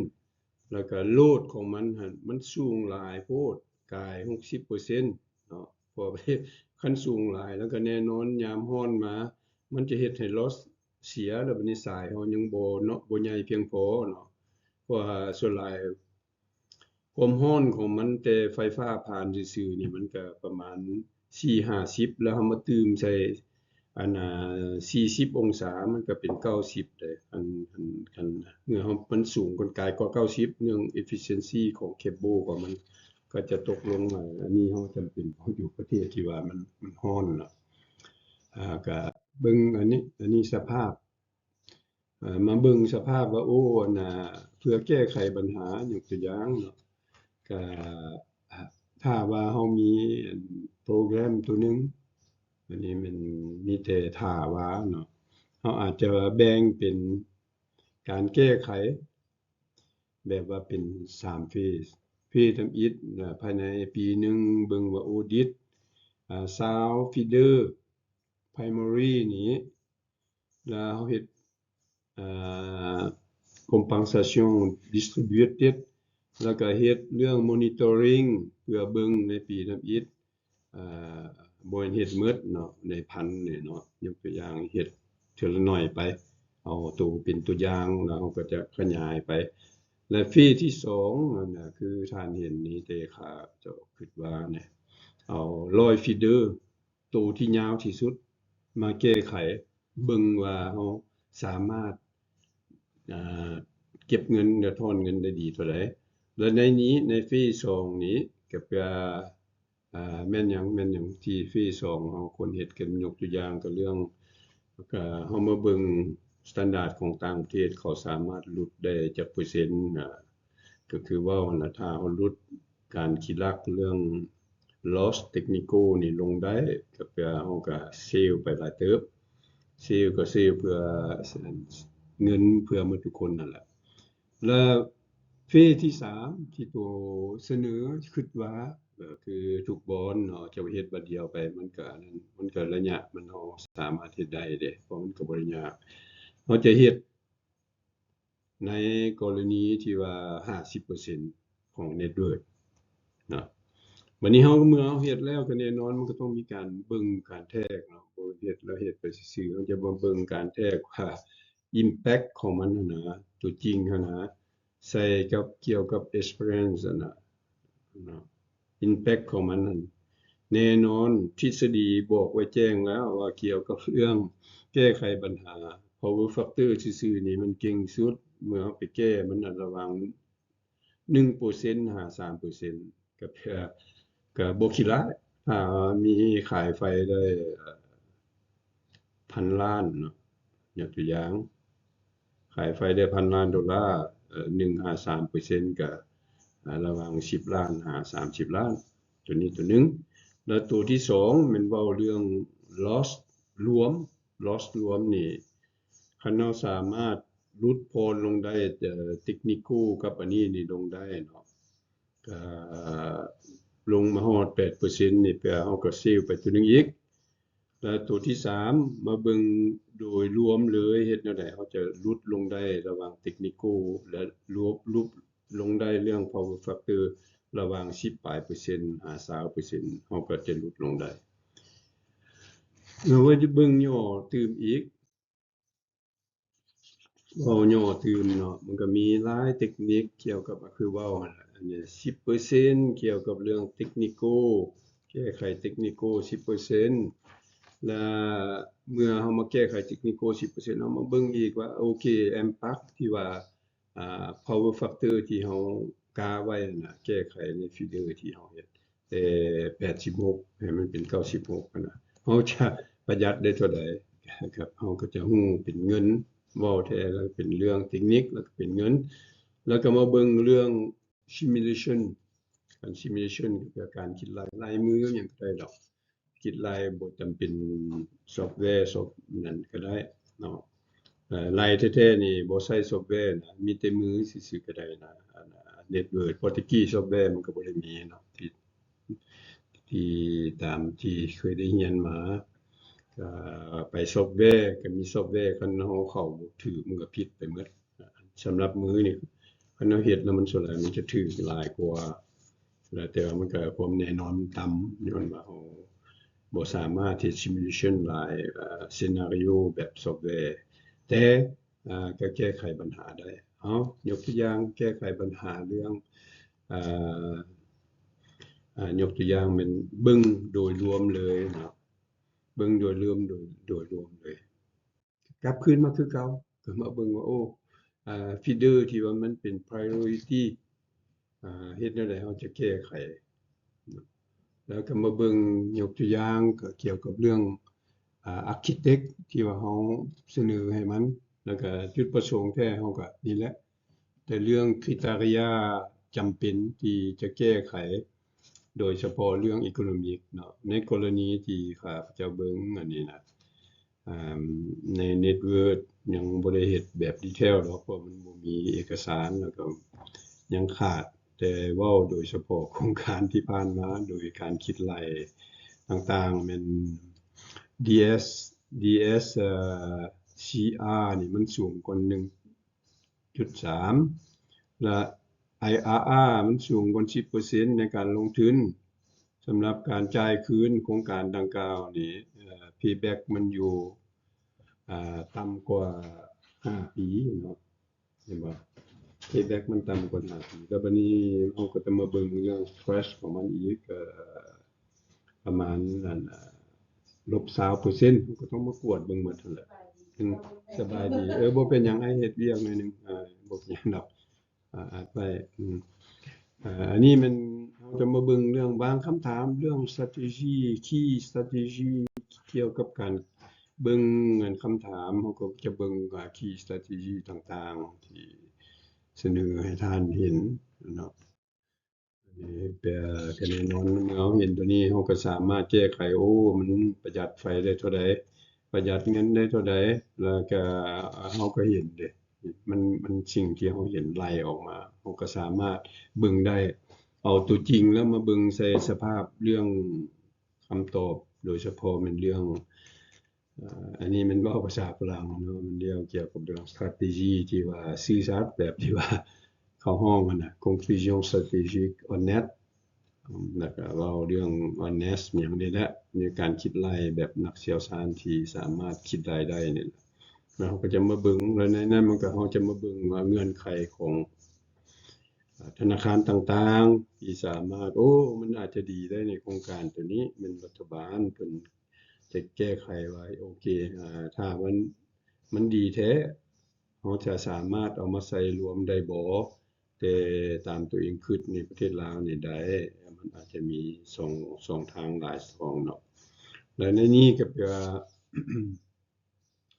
ແລ້ວກະ load ຂອງມັນຫັ້ນ ມັນສູງຫຼາຍໂພດ ກາຍຫົກສິບເປີເຊັນເນາະ. ເພາະວ່າຄັນສູງຫຼາຍ ແລ້ວກະແນ່ນອນຍາມຮ້ອນມາ ມັນຈະເຮັດໃຫ້ loss ເສຍ ແລ້ວບາດນີ້ສາຍເຮົາຍັງບໍ່ເນາະ ບໍ່ໃຫຍ່ພຽງພໍເນາະ. ເພາະວ່າສ່ວນຫຼາຍ ຄວາມຮ້ອນຂອງມັນແຕ່ໄຟຟ້າຜ່ານຊື່ໆນີ້ ມັນກະປະມານສີ່ຫ້າສິບ ແລ້ວເຮົາມາຕື່ມໃສ່ ອັນ ອ່າ ສີ່ສິບອົງສາ ມັນກະເປັນເກົ້າສິບເດ້. ອັນ ອັນ ອັນ ເມື່ອເຮົາ ມັນສູງກວ່າ ກາຍກວ່າເກົ້າສິບ ເລື່ອງ efficiency ຂອງ cable ກໍມັນກະຈະຕົກລົງມາ. ອັນນີ້ເຮົາຈຳເປັນ ເຮົາຢູ່ປະເທດທີ່ວ່າມັນ ມັນຮ້ອນເນາະ. ອາ ກະເບິ່ງອັນນີ້ ອັນນີ້ສະພາບ ເອີ ມາເບິ່ງສະພາບວ່າ ໂອ້ ອັນນ່າ ເພື່ອແກ້ໄຂບັນຫາ ຍົກຕົວຢ່າງເນາະ ກະ ຖ້າວ່າເຮົາມີໂປຣແກຣມຕົວໜຶ່ງ ອັນນີ້ແມ່ນມີແຕ່ຖ້າວ່າເນາະ ເຮົາອາດຈະແບ່ງເປັນການແກ້ໄຂແບບວ່າເປັນສາມເຟສ ເຟສທຳອິດ ພາຍໃນປີໜຶ່ງ ເບິ່ງວ່າ audit ອາ ຊາວ feeder primary ນີ້ ແລ້ວເຮົາເຮັດ ເອີ compensation distributed ແລ້ວກະເຮັດເລື່ອງ monitoring ເພື່ອເບິ່ງໃນປີທຳອິດ ເອີ ບໍ່ແມ່ນເຮັດໝົດເນາະ ໃນພັນນີ້ເນາະ ຍົກຕົວຢ່າງເຮັດເທື່ອລະໜ້ອຍໄປ ເອົາໂຕເປັນຕົວຢ່າງ ແລ້ວເຮົາກະຈະຂະຫຍາຍໄປ. ແລະ ເຟສທີສອງນັ້ນນະ ຄືທ່ານເຫັນນີ້ ແຕ່ຂ້າເຈົ້າຄິດວ່ານະ ເອົາຮ້ອຍ feeder ໂຕທີ່ຍາວທີ່ສຸດມາແກ້ໄຂ ເບິ່ງວ່າເຮົາສາມາດ ເອີ ເກັບເງິນ ແລະ ຖອນເງິນໄດ້ດີເທົ່າໃດ. ແລະ ໃນນີ້ ໃນເຟສສອງນີ້ ກໍເພື່ອ ເອີ ແມ່ນຫຍັງ ແມ່ນຫຍັງທີ່ເຟສສອງເຮົາຄວນເຮັດກັນ ຍົກຕົວຢ່າງກໍເລື່ອງ ກໍເຮົາມາເບິ່ງ standard ຂອງຕ່າງປະເທດ ເຂົາສາມາດຫຼຸດໄດ້ຈັກເປີເຊັນ ອາ ກໍຄືເວົ້າຫັ້ນລະ ຖ້າເຮົາຫຼຸດ ການຄິດຫຼັກເລື່ອງ loss technical ນີ້ລົງໄດ້ ກໍແປວ່າເຮົາກໍ save ໄປຫຼາຍເຕີບ save ກໍ save ເພື່ອເງິນເພື່ອໝົດທຸກຄົນນັ້ນແຫຼະ. ແລະ ເຟສທີສາມ ທີ່ໂຕສະເໜີ ຄິດວ່າ ກໍຄືທຸກບ່ອນເນາະ ເຈົ້າເຮັດບາດດຽວໄປ ມັນກໍ ມັນກໍໄລຍະມັນ ເຮົາສາມາດເຮັດໄດ້ເດ້ ເພາະມັນກໍບໍ່ໄດ້ຍາກ ເຮົາຈະເຮັດ ໃນກໍລະນີທີ່ວ່າຫ້າສິບເປີເຊັນຂອງ network ເນາະ. ບາດນີ້ເຮົາ ເມື່ອເຮົາເຮັດແລ້ວ ກໍແນ່ນອນມັນກໍຕ້ອງມີການເບິ່ງການແທກເນາະ ບໍ່ເຮັດແລ້ວເຮັດໄປຊື່ໆ ເຮົາຈະມາເບິ່ງການແທກວ່າ impact ຂອງມັນຫັ້ນນະ ຕົວຈິງຫັ້ນນະ ໃສ່ກັບ ກ່ຽວກັບ experience ຫັ້ນນະ ເນາະ impact ຂອງມັນຫັ້ນ ແນ່ນອນທິດສະດີບອກໄວ້ແຈ້ງແລ້ວວ່າກ່ຽວກັບເລື່ອງແກ້ໄຂບັນຫາ power factor ຊື່ໆນີ້ມັນເກັ່ງສຸດ ເມື່ອເຮົາໄປແກ້ມັນນະ ລະຫວ່າງໜຶ່ງເປີເຊັນຫາສາມເປີເຊັນ ກໍເພື່ອ ກໍບໍ່ຂີ້ລ້າຍ ຖ້າມີຂາຍໄຟໄດ້ ເອີ ພັນລ້ານເນາະ ຍົກຕົວຢ່າງ ຂາຍໄຟໄດ້ພັນລ້ານໂດລາ ເອີ ໜຶ່ງຫາສາມເປີເຊັນ ກໍ ອາ ລະຫວ່າງສິບລ້ານຫາສາມສິບລ້ານ ຕົວນີ້ຕົວໜຶ່ງ. ແລ້ວຕົວທີສອງແມ່ນເວົ້າເລື່ອງ loss ລວມ loss ລວມນີ້ ຄັນເຮົາສາມາດຫຼຸດຜ່ອນລົງໄດ້ ເອີ technical ກັບອັນນີ້ນີ້ລົງໄດ້ເນາະ ກໍ ລົງມາຮອດແປດເປີເຊັນນີ້ ແປວ່າເຮົາກໍເຊວໄປຕົວໜຶ່ງອີກ. ແລະໂຕທີສາມ ມາເບິ່ງໂດຍລວມເລີຍ ເຮັດແນວໃດເຮົາຈະຫຼຸດລົງໄດ້ລະຫວ່າງເຕັກນິກໂກ ແລະລວບ ຫຼຸດລົງໄດ້ເລື່ອງພາວເວີແຟັກເຕີລະຫວ່າງສິບປາຍເປີເຊັນຫາຊາວເປີເຊັນ ເຮົາກໍຈະຫຼຸດລົງໄດ້. ເຮົາຈະເບິ່ງຫຍໍ້ຕື່ມອີກ ເວົ້າຫຍໍ້ຕື່ມເນາະ ມັນກໍມີຫຼາຍເຕັກນິກກ່ຽວກັບ ຄືເວົ້າຫັ້ນລະ ອັນນີ້ສິບເປີເຊັນກ່ຽວກັບເລື່ອງເຕັກນິກໂກ ແກ້ໄຂເຕັກນິກໂກສິບເປີເຊັນ ແລະເມື່ອເຮົາມາແກ້ໄຂເຕັກນິກໂກສິບເປີເຊັນ ເຮົາມາເບິ່ງອີກວ່າ ໂອເຄ ແອັມແພັກທີ່ວ່າ ອ່າ ພາວເວີແຟັກເຕີທີ່ເຮົາກະໄວ້ຫັ້ນນະ ແກ້ໄຂໃນຟີເດີທີ່ເຮົາເຮັດ ແຕ່ແປດສິບຫົກໃຫ້ມັນເປັນເກົ້າສິບຫົກຫັ້ນນະ ເຮົາຈະປະຢັດໄດ້ເທົ່າໃດ? ເຮົາກໍຈະຮູ້ເປັນເງິນ ເວົ້າແທ້ແລ້ວເປັນເລື່ອງເຕັກນິກ ແລ້ວກໍເປັນເງິນ ແລ້ວກໍມາເບິ່ງເລື່ອງ simulation ການ simulation ກໍຄືການຄິດໄລ່ ໄລ່ມືຫຍັງກໍໄດ້ດອກ ຄິດໄລ່ ບໍ່ຈຳເປັນຊອບແວ ຊອບນັ້ນກໍໄດ້ເນາະ. ເອີ ໄລ່ແທ້ໆນີ້ບໍ່ໃຊ້ຊອບແວນະ ມີແຕ່ມືຊື່ໆກໍໄດ້ນະ. ອັນ network ເພາະແຕ່ກີ້ຊອບແວມັນກໍບໍ່ໄດ້ມີເນາະ ທີ່ ທີ່ຕາມທີ່ເຄີຍໄດ້ຮຽນມາ. ກໍໄປຊອບແວ ກໍມີຊອບແວ ຄັນເຮົາເຂົ້າບໍ່ຖືກ ມັນກໍຜິດໄປໝົດ. ສຳລັບມືນີ້ ຄັນເຮົາເຮັດແລ້ວມັນສ່ວນຫຼາຍມັນຈະຖືກຫຼາຍກວ່າ ແລ້ວແຕ່ວ່າມັນກໍຄວາມແນ່ນອນມັນຕ່ຳ ຍ້ອນວ່າເຮົາບໍ່ສາມາດເຮັດ simulation ຫຼາຍ ເອີ scenario ແບບຊອບແວ ແຕ່ ເອີ ກໍແກ້ໄຂບັນຫາໄດ້. ເອົາ ຍົກຕົວຢ່າງແກ້ໄຂບັນຫາເລື່ອງ ເອີ ເອີ ຍົກຕົວຢ່າງແມ່ນເບິ່ງໂດຍລວມເລີຍເນາະ ເບິ່ງໂດຍລວມ ໂດຍ ໂດຍລວມເລີຍ. ກັບຄືນມາຄືເກົ່າ ກໍມາເບິ່ງວ່າ ໂອ້ ອາ feeder ທີ່ວ່າມັນເປັນ priority ອາ ເຮັດແນວໃດເຮົາຈະແກ້ໄຂເນາະ. ແລ້ວກໍມາເບິ່ງ ຍົກຕົວຢ່າງ ກໍກ່ຽວກັບເລື່ອງ ອາ architect ທີ່ວ່າເຮົາສະເໜີໃຫ້ມັນ ແລ້ວກໍຈຸດປະສົງແທ້ເຮົາກໍນີ້ແຫຼະ ແຕ່ເລື່ອງ criteria ຈຳເປັນທີ່ຈະແກ້ໄຂ ໂດຍສະເພາະເລື່ອງ economic ເນາະ. ໃນກໍລະນີທີ່ຂ້າພະເຈົ້າເບິ່ງອັນນີ້ນະ ອາ ໃນ network ຍັງບໍ່ໄດ້ເຮັດແບບ detail ດອກ ເພາະມັນບໍ່ມີເອກະສານ ແລ້ວກໍຍັງຂາດ ແຕ່ເວົ້າໂດຍສະເພາະໂຄງການທີ່ຜ່ານມາ ໂດຍການຄິດໄລ່ຕ່າງໆ ແມ່ນ DS DS ເອີ CR ນີ້ມັນສູງກວ່າໜຶ່ງຈຸດສາມ ແລະ IRR ມັນສູງກວ່າສິບເປີເຊັນໃນການລົງທຶນ. ສຳລັບການຈ່າຍຄືນໂຄງການດັ່ງກ່າວນີ້ ເອີ payback ມັນຢູ່ ອາ ຕ່ຳກວ່າຫ້າປີເນາະ ເຫັນບໍ່? payback ມັນຕ່ຳກວ່າຫ້າປີ. ແລ້ວບັດນີ້ເຮົາກໍຈະມາເບິ່ງເລື່ອງ cash ຂອງມັນອີກ ເອີ ປະມານ ອັນ ອາ ລົບຊາວເປີເຊັນ ເຮົາກໍຕ້ອງມາກວດເບິ່ງໝົດຫັ້ນແຫຼະ. ອືມ ສະບາຍດີ ເອີ ບໍ່ເປັນຫຍັງ ອ້າຍເຮັດວຽກໜ້ອຍໜຶ່ງ ອາ ບໍ່ເປັນຫຍັງດອກ. ອາ ອັດໄວ້ ອືມ ອາ ອັນນີ້ແມ່ນເຮົາຈະມາເບິ່ງເລື່ອງບາງຄຳຖາມ ເລື່ອງ strategy key strategy ກ່ຽວກັບການເບິ່ງເງິນຄຳຖາມ ເຮົາກໍຈະເບິ່ງວ່າ key strategy ຕ່າງໆ ທີ່ສະເໜີໃຫ້ທ່ານເຫັນເນາະ. ອັນນີ້ແປກໍແນ່ນອນ ເມື່ອເຮົາເຫັນຕົວນີ້ ເຮົາກໍສາມາດແກ້ໄຂ ໂອ້ ມັນປະຢັດໄຟໄດ້ເທົ່າໃດ ປະຢັດເງິນໄດ້ເທົ່າໃດ ແລ້ວກໍເຮົາກໍເຫັນເດ້ ມັນ ມັນ ສິ່ງທີ່ເຮົາເຫັນໄລ່ອອກມາ ເຮົາກໍສາມາດເບິ່ງໄດ້ ເອົາຕົວຈິງແລ້ວມາເບິ່ງໃສ່ສະພາບເລື່ອງຄຳຕອບ ໂດຍສະເພາະແມ່ນເລື່ອງ ເອີ ອັນນີ້ແມ່ນເວົ້າພາສາຝຣັ່ງເນາະ ມັນເລື່ອງກ່ຽວກັບເລື່ອງ strategy ທີ່ວ່າຊື່ຊັດ ແບບທີ່ວ່າເຂົາຮ້ອງຫັ້ນນະ conclusion strategic honest ແລ້ວກໍເວົ້າເລື່ອງ honest ຫຍັງນີ້ແຫຼະ ມີການຄິດໄລ່ແບບນັກຊ່ຽວຊານທີ່ສາມາດຄິດໄລ່ໄດ້ນີ້ແຫຼະ. ແລ້ວເຮົາກໍຈະມາເບິ່ງ ແລ້ວໃນນັ້ນມັນກໍ ເຮົາຈະມາເບິ່ງວ່າເງື່ອນໄຂຂອງ ອາ ທະນາຄານຕ່າງໆ ທີ່ສາມາດ ໂອ້ ມັນອາດຈະດີໄດ້ໃນໂຄງການຕົວນີ້ ແມ່ນລັດຖະບານເພິ່ນຈະແກ້ໄຂວ່າ ໂອເຄ ອາ ຖ້າມັນ ມັນດີແທ້ ເຮົາຈະສາມາດເອົາມາໃສ່ລວມໄດ້ບໍ່? ແຕ່ຕາມຕົວເອງຄິດໃນປະເທດລາວນີ້ໄດ້ ມັນອາດຈະມີສອງ ສອງທາງ ຫຼາຍຊ່ອງເນາະ. ແລະໃນນີ້ກໍແປວ່າ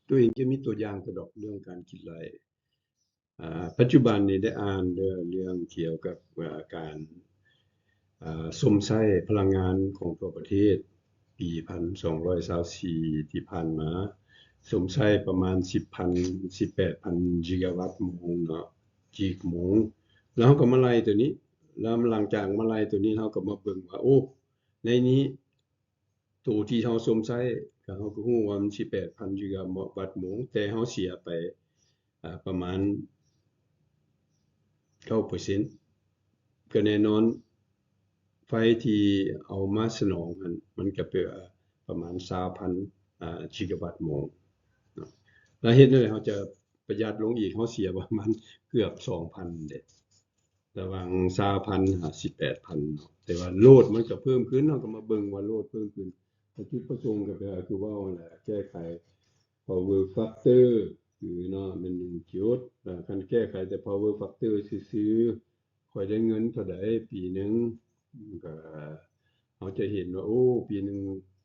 ຕົວເອງຈະມີຕົວຢ່າງກະດອກເລື່ອງການຄິດໄລ່ ອາ ປັດຈຸບັນນີ້ໄດ້ອ່ານເລື່ອງ ເລື່ອງກ່ຽວກັບ ອາ ການ ອາ ຊົມໃຊ້ພະລັງງານຂອງທົ່ວປະເທດ ປີພັນສອງຮ້ອຍຊາວສີ່ທີ່ຜ່ານມາ ຊົມໃຊ້ປະມານສິບພັນ ສິບແປດພັນ gigawatt ໂມງເນາະ ກິກໂມງ. ແລ້ວເຮົາກໍມາໄລ່ຕົວນີ້ ແລ້ວຫຼັງຈາກມາໄລ່ໂຕນີ້ ເຮົາກໍມາເບິ່ງວ່າ ໂອ້ ໃນນີ້ໂຕທີ່ເຮົາຊົມໃຊ້ ກໍເຮົາກໍຮູ້ວ່າມັນສິບແປດພັນກິກາວັດໂມງ ແຕ່ເຮົາເສຍໄປ ອາ ປະມານເກົ້າເປີເຊັນ ກໍແນ່ນອນ ໄຟທີ່ເອົາມາສະໜອງຫັ້ນ ມັນກໍເປັນປະມານຊາວພັນ ອາ ກິກາວັດໂມງເນາະ. ແລ້ວເຮັດແນວໃດເຮົາຈະປະຢັດລົງອີກ? ເຮົາເສຍປະມານເກືອບສອງພັນເດ້ ລະຫວ່າງຊາວພັນຫາສິບແປດພັນເນາະ. ແຕ່ວ່າໂຫຼດມັນກໍເພີ່ມຂຶ້ນ ເຮົາກໍມາເບິ່ງວ່າໂຫຼດເພີ່ມຂຶ້ນ ແຕ່ຈຸດປະສົງກໍຄືເວົ້າຫັ້ນແຫຼະ ແກ້ໄຂ power factor ຄືເນາະ ແມ່ນໜຶ່ງຈຸດ ແລ້ວຄັນແກ້ໄຂແຕ່ power factor ຊື່ໆ ຂ້ອຍໄດ້ເງິນເທົ່າໃດປີໜຶ່ງ ກໍເຮົາຈະເຫັນວ່າ ໂອ້ ປີໜຶ່ງ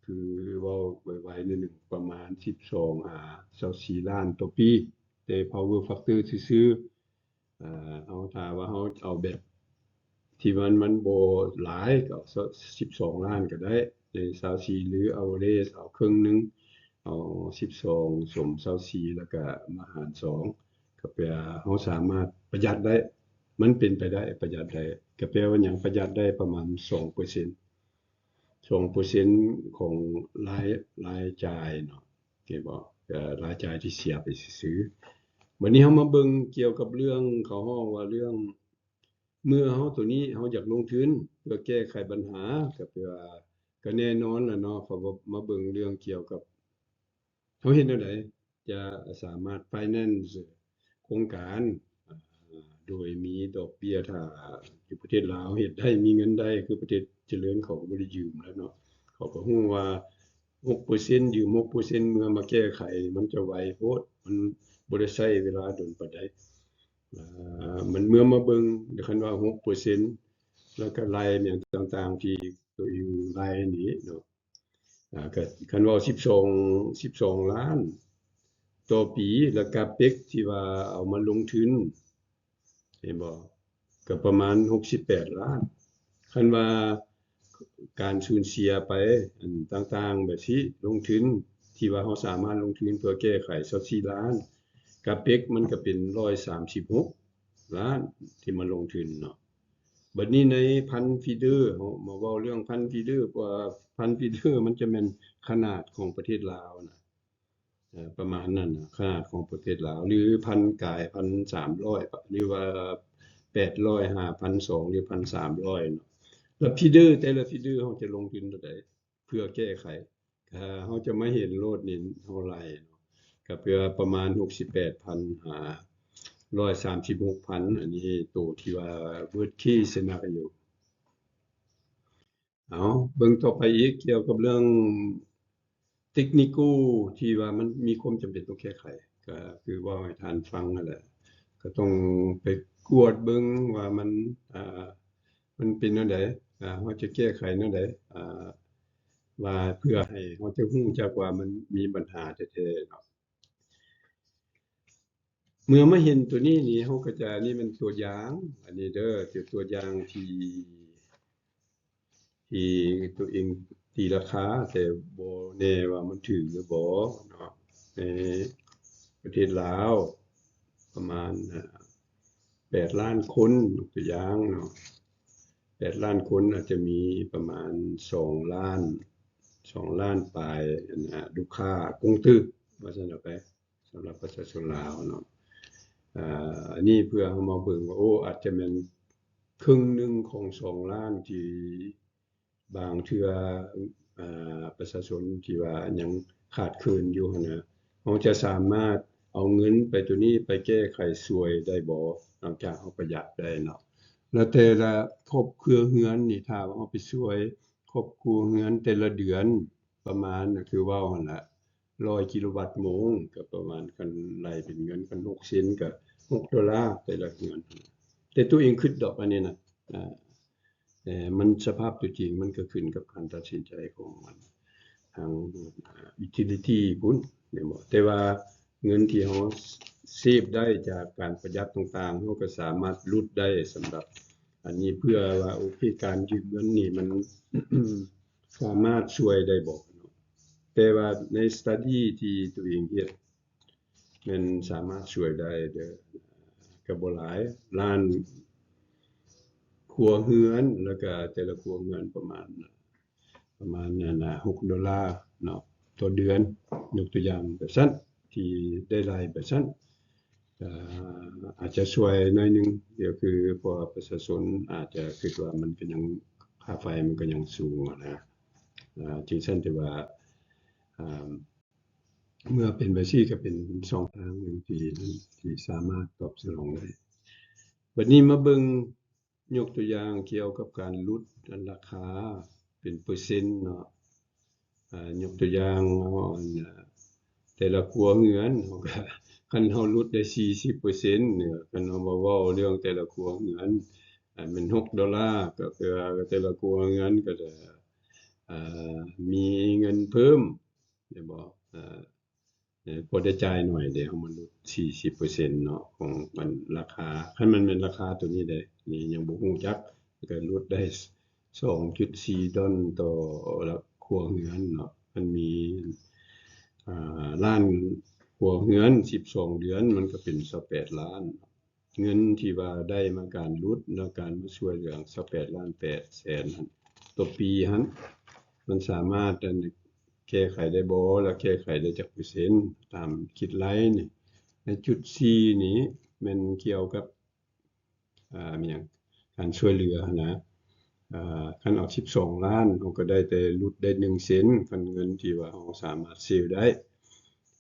ຄືເວົ້າໄວໆໜ້ອຍໜຶ່ງ ປະມານສິບສອງຫາຊາວສີ່ລ້ານຕໍ່ປີ ແຕ່ power factor ຊື່ໆ. ເຮົາ ຖ້າວ່າເຮົາເອົາແບບທີ່ມັນ ມັນບໍ່ຫຼາຍ ກໍສິບສອງລ້ານກໍໄດ້ ໃນຊາວສີ່ ຫຼື average ເອົາເຄິ່ງໜຶ່ງ ເອົາສິບສອງສົມຊາວສີ່ ແລ້ວກໍມາຫານສອງ ກໍແປວ່າເຮົາສາມາດປະຢັດໄດ້ ມັນເປັນໄປໄດ້ປະຢັດໄດ້ ກໍແປວ່າຫຍັງ? ປະຢັດໄດ້ປະມານສອງເປີເຊັນ ສອງເປີເຊັນຂອງລາຍ ລາຍຈ່າຍເນາະ ເຫັນບໍ່? ເອີ ລາຍຈ່າຍທີ່ເສຍໄປຊື່ໆ. ບັດນີ້ເຮົາມາເບິ່ງກ່ຽວກັບເລື່ອງ ເຂົາຮ້ອງວ່າເລື່ອງ ເມື່ອເຮົາໂຕນີ້ເຮົາຢາກລົງທຶນເພື່ອແກ້ໄຂບັນຫາ ກໍແປວ່າ ກໍແນ່ນອນລະເນາະ ເຂົາມາເບິ່ງເລື່ອງກ່ຽວກັບ ເຮົາເຮັດແນວໃດຈະສາມາດ finance ໂຄງການ ໂດຍມີດອກເບ້ຍ ຖ້າຢູ່ປະເທດລາວເຮັດໄດ້ ມີເງິນໄດ້ ຄືປະເທດຈະເລີນເຂົາກໍບໍ່ໄດ້ຢືມແລ້ວເນາະ ເຂົາກໍຮູ້ວ່າຫົກເປີເຊັນ ຢືມຫົກເປີເຊັນ ເມື່ອມາແກ້ໄຂ ມັນຈະໄວໂພດ ມັນບໍ່ໄດ້ໃຊ້ເວລາດົນປານໃດ. ມັນເມື່ອມາເບິ່ງ ຄັນວ່າຫົກເປີເຊັນ ແລ້ວກໍໄລ່ຫຍັງຕ່າງໆ ທີ່ໂຕເອງໄລ່ນີ້ເນາະ ອາ ກໍຄັນເວົ້າສິບສອງ ສິບສອງລ້ານຕໍ່ປີ ແລ້ວ capex ທີ່ວ່າເອົາມາລົງທຶນ ເຫັນບໍ່? ກໍປະມານຫົກສິບແປດລ້ານ. ຄັນວ່າການສູນເສຍໄປ ອັນຕ່າງໆແບບຊີ້ ລົງທຶນ ທີ່ວ່າເຮົາສາມາດລົງທຶນເພື່ອແກ້ໄຂຊາວສີ່ລ້ານ capex ມັນກໍເປັນຮ້ອຍສາມສິບຫົກລ້ານທີ່ມາລົງທຶນເນາະ. ບັດນີ້ໃນພັນຟີເດີ ເຮົາມາເວົ້າເລື່ອງພັນຟີເດີ ເພາະວ່າພັນຟີເດີມັນຈະແມ່ນຂະໜາດຂອງປະເທດລາວນະ ເອີ ປະມານນັ້ນນະ ຂະໜາດຂອງປະເທດລາວ ຫຼື ພັນກາຍ ພັນສາມຮ້ອຍ ຫຼືວ່າແປດຮ້ອຍ ຫາ ພັນສອງ ຫຼື ພັນສາມຮ້ອຍເນາະ. ແລ້ວຟີເດີ ແຕ່ລະຟີເດີເຮົາຈະລົງທຶນເທົ່າໃດ ເພື່ອແກ້ໄຂ ເຮົາຈະມາເຫັນໂລດນີ້ເທົ່າໃດເນາະ ກໍເພື່ອປະມານຫົກສິບແປດພັນ ຫາ ຮ້ອຍສາມສິບຫົກພັນ ອັນນີ້ໂຕທີ່ວ່າ worst case scenario. ເອົາ ເບິ່ງຕໍ່ໄປອີກ ກ່ຽວກັບເລື່ອງ technical ທີ່ວ່າມັນມີຄວາມຈຳເປັນຕ້ອງແກ້ໄຂ ກໍຄືເວົ້າໃຫ້ທ່ານຟັງຫັ້ນແຫຼະ ກໍຕ້ອງໄປກວດເບິ່ງວ່າມັນ ອາ ມັນເປັນແນວໃດ ອາ ເຮົາຈະແກ້ໄຂແນວໃດ ອາ ວ່າເພື່ອໃຫ້ເຮົາຈະຮູ້ຈັກວ່າມັນມີບັນຫາແທ້ໆເນາະ. ເມື່ອມາເຫັນຕົວນີ້ນີ້ ເຮົາກໍຈະ ນີ້ແມ່ນຕົວຢ່າງ ອັນນີ້ເດີ ຕົວຢ່າງທີ່ ທີ່ຕົວເອງຕີລາຄາ ແຕ່ບໍ່ແນ່ວ່າມັນຖືກຫຼືບໍ່ເນາະ. ໃນປະເທດລາວປະມານ ອາ ແປດລ້ານຄົນ ຍົກຕົວຢ່າງເນາະ ແປດລ້ານຄົນ ອາດຈະມີປະມານສອງລ້ານ ສອງລ້ານປາຍ ອັນ ອາ ລູກຄ້າກົງຕື້ ວ່າຊັ້ນເອົາໄປ ສຳລັບປະຊາຊົນລາວເນາະ. ອາ ອັນນີ້ເພື່ອເຮົາມາເບິ່ງວ່າ ໂອ້ ອາດຈະແມ່ນເຄິ່ງໜຶ່ງຂອງສອງລ້ານທີ່ບາງເທື່ອ ອາ ປະຊາຊົນທີ່ວ່າຍັງຂາດເຂີນຢູ່ຫັ້ນນະ ເຮົາຈະສາມາດເອົາເງິນໄປຕົວນີ້ໄປແກ້ໄຂຊ່ວຍໄດ້ບໍ່ ຫຼັງຈາກເຮົາປະຢັດໄດ້ເນາະ. ແລ້ວແຕ່ລະຄອບຄົວເຮືອນນີ້ ຖ້າວ່າເຮົາໄປຊ່ວຍຄອບຄົວເຮືອນແຕ່ລະເດືອນ ປະມານ ຄືເວົ້າຫັ້ນລະ ຮ້ອຍກິໂລວັດໂມງ ກໍປະມານ ຄັນໄລ່ເປັນເງິນ ຄັນຫົກເຊັນ ກໍຫົກໂດລາແຕ່ລະເຮືອນ. ແຕ່ຕົວເອງຄິດດອກ ອັນນີ້ນະ ອາ ແຕ່ມັນສະພາບຕົວຈິງ ມັນກໍຂຶ້ນກັບການຕັດສິນໃຈຂອງ ອັນ ທາງ ອາ utility ພຸ້ນ ແມ່ນບໍ່? ແຕ່ວ່າເງິນທີ່ເຮົາເຊບໄດ້ຈາກການປະຢັດຕ່າງໆ ເຮົາກໍສາມາດຫຼຸດໄດ້. ສຳລັບອັນນີ້ ເພື່ອວ່າ ໂອເຄ ການຢືມເງິນນີ້ມັນ ສາມາດຊ່ວຍໄດ້ບໍ່ເນາະ? ແຕ່ວ່າໃນ study ທີ່ຕົວເອງເຮັດ ແມ່ນສາມາດຊ່ວຍໄດ້ເດີ ກໍບໍ່ຫຼາຍ ລ້ານ ຄົວເຮືອນ ແລ້ວກະແຕ່ລະຄົວເຮືອນປະມານ ປະມານນັ້ນນະ ຫົກໂດລາເນາະ ຕໍ່ເດືອນ ຍົກຕົວຢ່າງແບບຊັ້ນ ທີ່ໄດ້ໄລ່ແບບຊັ້ນ ອາ ອາດຈະຊ່ວຍໜ້ອຍໜຶ່ງ ກໍຄືເພາະວ່າປະຊາຊົນອາດຈະຄິດວ່າມັນກໍຍັງ ຄ່າໄຟມັນກໍຍັງສູງຫັ້ນນະ ອາ ຈຶ່ງຊັ້ນ ແຕ່ວ່າ ອາ ເມື່ອເປັນແບບຊີ້ກໍເປັນຊ່ອງທາງໜຶ່ງທີ່ ທີ່ສາມາດຕອບສະໜອງໄດ້. ບັດນີ້ມາເບິ່ງ ຍົກຕົວຢ່າງກ່ຽວກັບການຫຼຸດອັນລາຄາເປັນເປີເຊັນເນາະ ອາ ຍົກຕົວຢ່າງເອົາອັນ ແຕ່ລະຄົວເຮືອນ ເຮົາກະ ຄັນເຮົາຫຼຸດໄດ້ສີ່ສິບເປີເຊັນ ຄັນເຮົາມາເວົ້າເລື່ອງແຕ່ລະຄົວເຮືອນ ອາ ແມ່ນຫົກໂດລາ ກໍແປວ່າແຕ່ລະຄົວເຮືອນກໍຈະ ອາ ມີເງິນເພີ່ມ ແມ່ນບໍ່ ອາ ເອີ ພໍໄດ້ຈ່າຍໜ້ອຍເດ ເຮົາມາຫຼຸດສີ່ສິບເປີເຊັນເນາະ ຂອງອັນລາຄາ ຄັນມັນແມ່ນລາຄາໂຕນີ້ເດ ນີ້ຍັງບໍ່ຮູ້ຈັກ ກໍຫຼຸດໄດ້ສອງຈຸດສີ່ດອນຕໍ່ລະຄົວເຮືອນເນາະ ມັນມີ ອາ ລ້ານຄົວເຮືອນ ສິບສອງເດືອນ ມັນກໍເປັນຊາວແປດລ້ານ. ເງິນທີ່ວ່າໄດ້ມາການຫຼຸດ ແລ້ວການມາຊ່ວຍເຫຼືອຊາວແປດລ້ານແປດແສນຫັ້ນ ຕໍ່ປີຫັ້ນ ມັນສາມາດອັນ ແກ້ໄຂໄດ້ບໍ່ ແລະ ແກ້ໄຂໄດ້ຈັກເປີເຊັນ ຕາມຄິດໄລ່ນີ້ ໃນຈຸດສີ່ນີ້ແມ່ນກ່ຽວກັບ ອາ ແມ່ນຫຍັງ ການຊ່ວຍເຫຼືອຫັ້ນນະ ອາ ຄັນເອົາສິບສອງລ້ານ ເຮົາກໍໄດ້ແຕ່ຫຼຸດໄດ້ໜຶ່ງເຊັນ ຄັນເງິນທີ່ວ່າເຮົາສາມາດເຊວໄດ້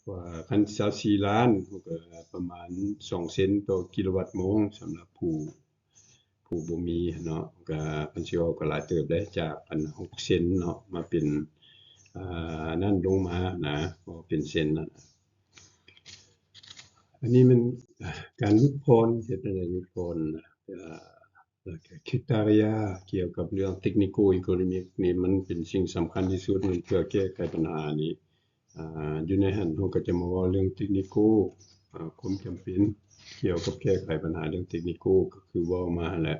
ວ່າຄັນຊາວສີ່ລ້ານ ເຮົາກໍປະມານສອງເຊັນຕໍ່ກິໂລວັດໂມງ ສຳລັບຜູ້ ຜູ້ບໍ່ມີເນາະ ກໍຄັນຊິເວົ້າກໍຫຼາຍເຕີບໄດ້ ຈາກອັນຫົກເຊັນເນາະ ມາເປັນ ອາ ນັ້ນລົງມານະ ເວົ້າເປັນເຊັນນະ. ອັນນີ້ມັນ ການຫຼຸດຜ່ອນ ເຮັດແນວໃດຫຼຸດຜ່ອນນະ ອາ ແລ້ວກໍ criteria ກ່ຽວກັບເລື່ອງ technical economic ນີ້ ມັນເປັນສິ່ງສຳຄັນທີ່ສຸດ ມັນເພື່ອແກ້ໄຂບັນຫານີ້ ອາ ຢູ່ໃນຫັ້ນເຮົາກໍຈະມາເວົ້າເລື່ອງ technical ອາ ຄວາມຈຳເປັນກ່ຽວກັບແກ້ໄຂບັນຫາເລື່ອງ technical ກໍຄືເວົ້າມາຫັ້ນແຫຼະ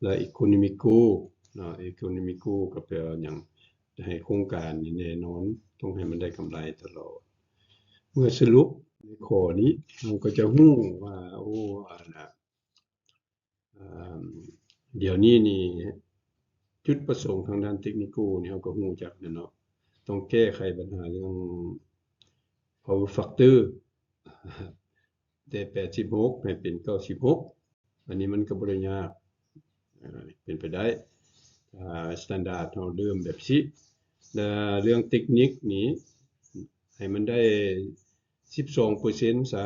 ແລະ economical ເນາະ economical ກໍແປວ່າຫຍັງ ໃຫ້ໂຄງການນີ້ແນ່ນອນ ຕ້ອງໃຫ້ມັນໄດ້ກຳໄລຕະຫຼອດ. ເມື່ອສະຫຼຸບໃນຂໍ້ນີ້ ເຮົາກໍຈະຮູ້ວ່າ ໂອ້ ອັນນະ ອາ ດຽວນີ້ນີ້ ຈຸດປະສົງທາງດ້ານ technical ນີ້ ເຮົາກໍຮູ້ຈັກແລ້ວເນາະ ຕ້ອງແກ້ໄຂບັນຫາເລື່ອງ power factor ແຕ່ແປດສິບຫົກໃຫ້ເປັນເກົ້າສິບຫົກ ອັນນີ້ມັນກໍບໍ່ໄດ້ຍາກ ເປັນໄປໄດ້ ອາ standard ເຮົາເລີ່ມແບບຊີ້ ແລະ ເລື່ອງເຕັກນິກນີ້ ໃຫ້ມັນໄດ້ສິບສອງເປີເຊັນຊະ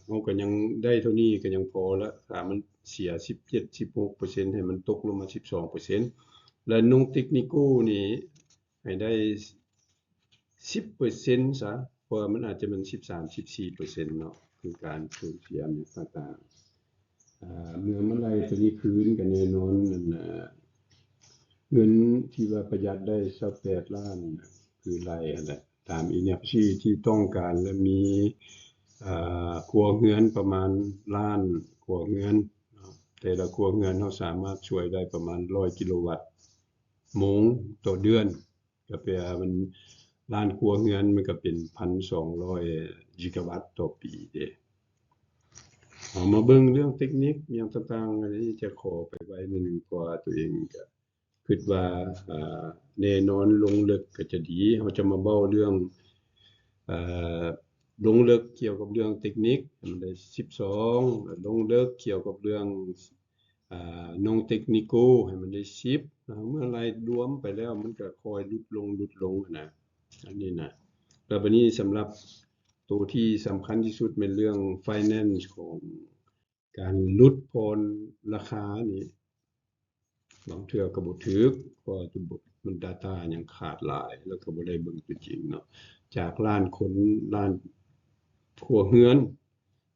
ເຮົາກໍຍັງໄດ້ເທົ່ານີ້ກໍຍັງພໍລະ ຖ້າມັນເສຍສິບເຈັດ ສິບຫົກເປີເຊັນ ໃຫ້ມັນຕົກລົງມາສິບສອງເປີເຊັນ ແລະ non technical ນີ້ໃຫ້ໄດ້ສິບເປີເຊັນຊະ ເພາະວ່າມັນອາດຈະແມ່ນສິບສາມ ສິບສີ່ເປີເຊັນເນາະ ຄືການສູນເສຍຫຍັງຕ່າງໆ. ອາ ເມື່ອມາໄລ່ຕົວນີ້ຄືນກໍແນ່ນອນ ອັນ ອາ ເງິນທີ່ວ່າປະຢັດໄດ້ຊາວແປດລ້ານ ຄືໄລ່ຫັ້ນແຫຼະ ຕາມ energy ທີ່ຕ້ອງການ ແລະ ມີ ອາ ຄົວເຮືອນປະມານລ້ານຄົວເຮືອນເນາະ ແຕ່ລະຄົວເຮືອນເຮົາສາມາດຊ່ວຍໄດ້ປະມານຮ້ອຍກິໂລວັດໂມງຕໍ່ເດືອນ ກໍແປວ່າມັນ ລ້ານຄົວເຮືອນມັນກໍເປັນພັນສອງຮ້ອຍກິກາວັດຕໍ່ປີເດ້. ເຮົາມາເບິ່ງເລື່ອງເຕັກນິກຫຍັງຕ່າງໆ ອັນນີ້ຈະຂໍໄປໄວໜ້ອຍໜຶ່ງ ເພາະວ່າຕົວເອງກໍຄິດວ່າ ອາ ແນ່ນອນລົງເລິກກໍຈະດີ ເຮົາຈະມາເວົ້າເລື່ອງ ອາ ລົງເລິກກ່ຽວກັບເລື່ອງເຕັກນິກ ໃຫ້ມັນໄດ້ສິບສອງ ແລະ ລົງເລິກກ່ຽວກັບເລື່ອງ ອາ non technical ໃຫ້ມັນໄດ້ສິບ ແລ້ວເມື່ອໄລ່ລວມໄປແລ້ວ ມັນກໍຄ່ອຍຫຼຸດລົງ ຫຼຸດລົງຫັ້ນນະ ອັນນີ້ນະ. ແລ້ວບັດນີ້ສຳລັບໂຕທີ່ສຳຄັນທີ່ສຸດແມ່ນເລື່ອງ finance ຂອງການຫຼຸດຜ່ອນລາຄານີ້ ບາງເທື່ອກໍບໍ່ຖືກ ເພາະວ່າມັນ data ຍັງຂາດຫຼາຍ ແລ້ວກໍບໍ່ໄດ້ເບິ່ງຕົວຈິງເນາະ ຈາກລ້ານຄົນ ລ້ານຄົວເຮືອນ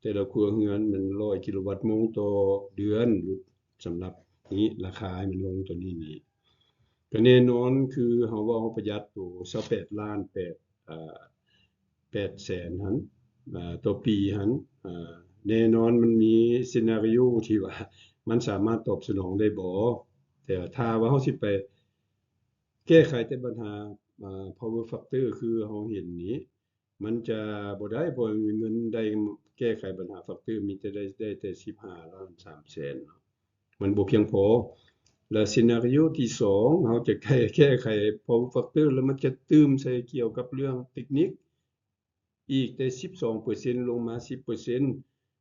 ແຕ່ລະຄົວເຮືອນແມ່ນຮ້ອຍກິໂລວັດໂມງຕໍ່ເດືອນ ສຳລັບນີ້ ລາຄາໃຫ້ມັນລົງຕົວນີ້ນີ້ ກໍແນ່ນອນຄືເຮົາເວົ້າເຮົາປະຢັດໂຕຊາວແປດລ້ານແປດ ອາ ແປດແສນຫັ້ນ ອາ ຕໍ່ປີຫັ້ນ ອາ ແນ່ນອນມັນມີ scenario ທີ່ວ່າມັນສາມາດຕອບສະໜອງໄດ້ບໍ່? ແຕ່ຖ້າວ່າເຮົາຊິໄປແກ້ໄຂແຕ່ບັນຫາ ອາ power factor ຄືເຮົາເຫັນນີ້ ມັນຈະບໍ່ໄດ້ ເພາະເງິນໄດ້ແກ້ໄຂບັນຫາ factor ມີແຕ່ໄດ້ ໄດ້ແຕ່ສິບຫ້າລ້ານສາມແສນເນາະ ມັນບໍ່ພຽງພໍ. ແລະ scenario ທີສອງ ເຮົາຈະແກ້ ແກ້ໄຂ power factor ແລ້ວມັນຈະຕື່ມໃສ່ກ່ຽວກັບເລື່ອງເຕັກນິກອີກແຕ່ສິບສອງເປີເຊັນ ລົງມາສິບເປີເຊັນ.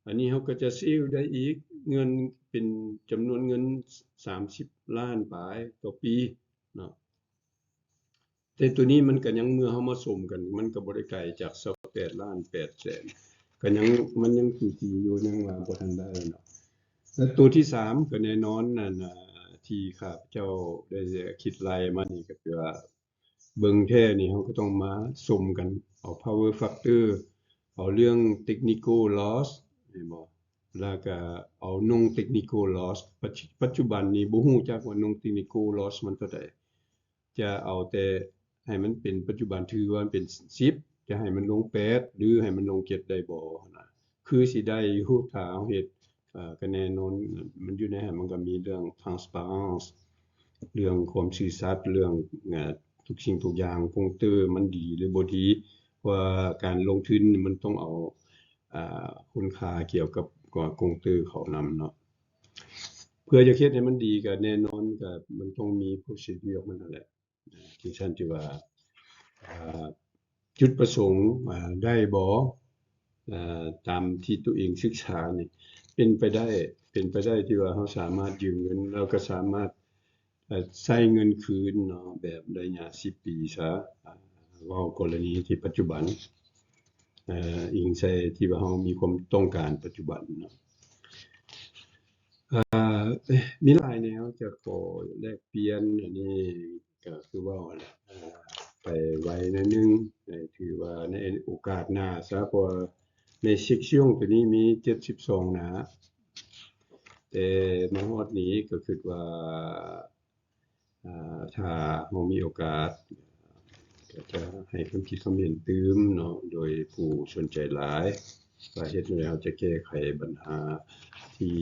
ອັນນີ້ເຮົາກໍຈະ save ໄດ້ອີກເງິນເປັນຈຳນວນເງິນສາມສິບລ້ານປາຍຕໍ່ປີເນາະ. ແຕ່ໂຕນີ້ມັນກໍຍັງ ເມື່ອເຮົາມາສົມກັນ ມັນກໍບໍ່ໄດ້ໄກຈາກຊາວແປດລ້ານແປດແສນ ກໍຍັງ ມັນຍັງຕີໆຢູ່ ຍັງວ່າບໍ່ທັນໄດ້ເນາະ. ແລະ ໂຕທີສາມ ກໍແນ່ນອນນັ້ນນະ ທີ່ຂ້າພະເຈົ້າໄດ້ຄິດໄລ່ມານີ້ ກໍຄືວ່າເບິ່ງແທ້ນີ້ ເຮົາກໍຕ້ອງມາສົມກັນ ເອົາ power factor ເອົາເລື່ອງ technical loss ແມ່ນບໍ່ ແລ້ວກໍເອົາ non technical loss ປັດຈຸ ປັດຈຸບັນນີ້ບໍ່ຮູ້ຈັກວ່າ non technical loss ມັນເທົ່າໃດ. ຈະເອົາແຕ່ໃຫ້ມັນເປັນປັດຈຸບັນ ຖືວ່າມັນເປັນສິບ ຈະໃຫ້ມັນລົງແປດ ຫຼື ໃຫ້ມັນລົງເຈັດໄດ້ບໍ່ນະ? ຄືຊິໄດ້ຢູ່ ຖ້າເຮົາເຮັດ ເອີ ກະແນ່ນອນ ມັນຢູ່ໃນຫັ້ນ ມັນກະມີເລື່ອງ transparence ເລື່ອງຄວາມຊື່ສັດ ເລື່ອງ ເອີ ທຸກສິ່ງທຸກຢ່າງ ກົງເຕີມັນດີ ຫຼື ບໍ່ດີ ເພາະວ່າການລົງທຶນມັນຕ້ອງເອົາ ອາ ຄຸນຄ່າກ່ຽວກັບ ກ- ກົງເຕີເຂົ້ານຳເນາະ. ເພື່ອຈະເຮັດໃຫ້ມັນດີ ກະແນ່ນອນ ກະມັນຕ້ອງມີ procedure ຂອງມັນຫັ້ນແຫຼະ. ຈັ່ງຊັ້ນ ທີ່ວ່າ ອາ ຈຸດປະສົງ ອາ ໄດ້ບໍ່ ອາ ຕາມທີ່ຕົວເອງສຶກສານີ້ ເປັນໄປໄດ້ ເປັນໄປໄດ້ທີ່ວ່າເຮົາສາມາດຢືມເງິນ ແລ້ວກໍສາມາດ ເອີ ໃຊ້ເງິນຄືນເນາະ ແບບໄລຍະສິບປີຊະ ອາ ເວົ້າກໍລະນີທີ່ປັດຈຸບັນ ເອີ ອີງໃສ່ທີ່ວ່າເຮົາມີຄວາມຕ້ອງການປັດຈຸບັນເນາະ. ເອີ ມີຫຼາຍແນວຈະຂໍແລກປ່ຽນ ອັນນີ້ກໍຄືເວົ້າຫັ້ນແຫຼະ ເອີ ໄປໄວໜ້ອຍໜຶ່ງ ໃນ ຖືວ່າໃນໂອກາດໜ້າຊະ ເພາະວ່າໃນ section ໂຕນີ້ມີເຈັດສິບສອງໜ້າ ແຕ່ມາຮອດນີ້ກໍຄິດວ່າ ອາ ຖ້າເຮົາມີໂອກາດ ກໍຈະໃຫ້ຄວາມຄິດຄວາມເຫັນຕື່ມເນາະ ໂດຍຜູ້ສົນໃຈຫຼາຍ ວ່າເຮັດແນວໃດເຮົາຈະແກ້ໄຂບັນຫາທີ່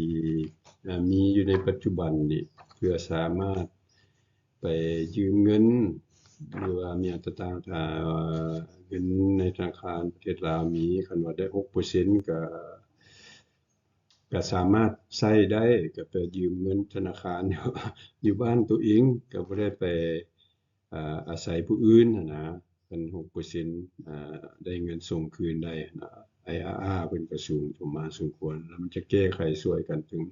ອາ ມີຢູ່ໃນປັດຈຸບັນນີ້ ເພື່ອສາມາດໄປຢືມເງິນ ຫຼືວ່າມີຫຍັງຕ່າງໆ ຖ້າເງິນໃນທະນາຄານປະເທດລາວມີ ຄັນວ່າໄດ້ຫົກເປີເຊັນ ກໍ ກໍສາມາດໃຊ້ໄດ້ ກໍໄປຢືມເງິນທະນາຄານ ຢູ່ບ້ານໂຕເອງ ກໍບໍ່ໄດ້ໄປ ອາ ອາໄສຜູ້ອື່ນຫັ້ນນະ. ເປັນຫົກເປີເຊັນ ອາ ໄດ້ເງິນສົ່ງຄືນໄດ້ນະ ໄອອາອາ ເພິ່ນກໍສູງສົມມາສົມຄວນ ແລ້ວມັນຈະແກ້ໄຂຊ່ວຍກັນເຖິງ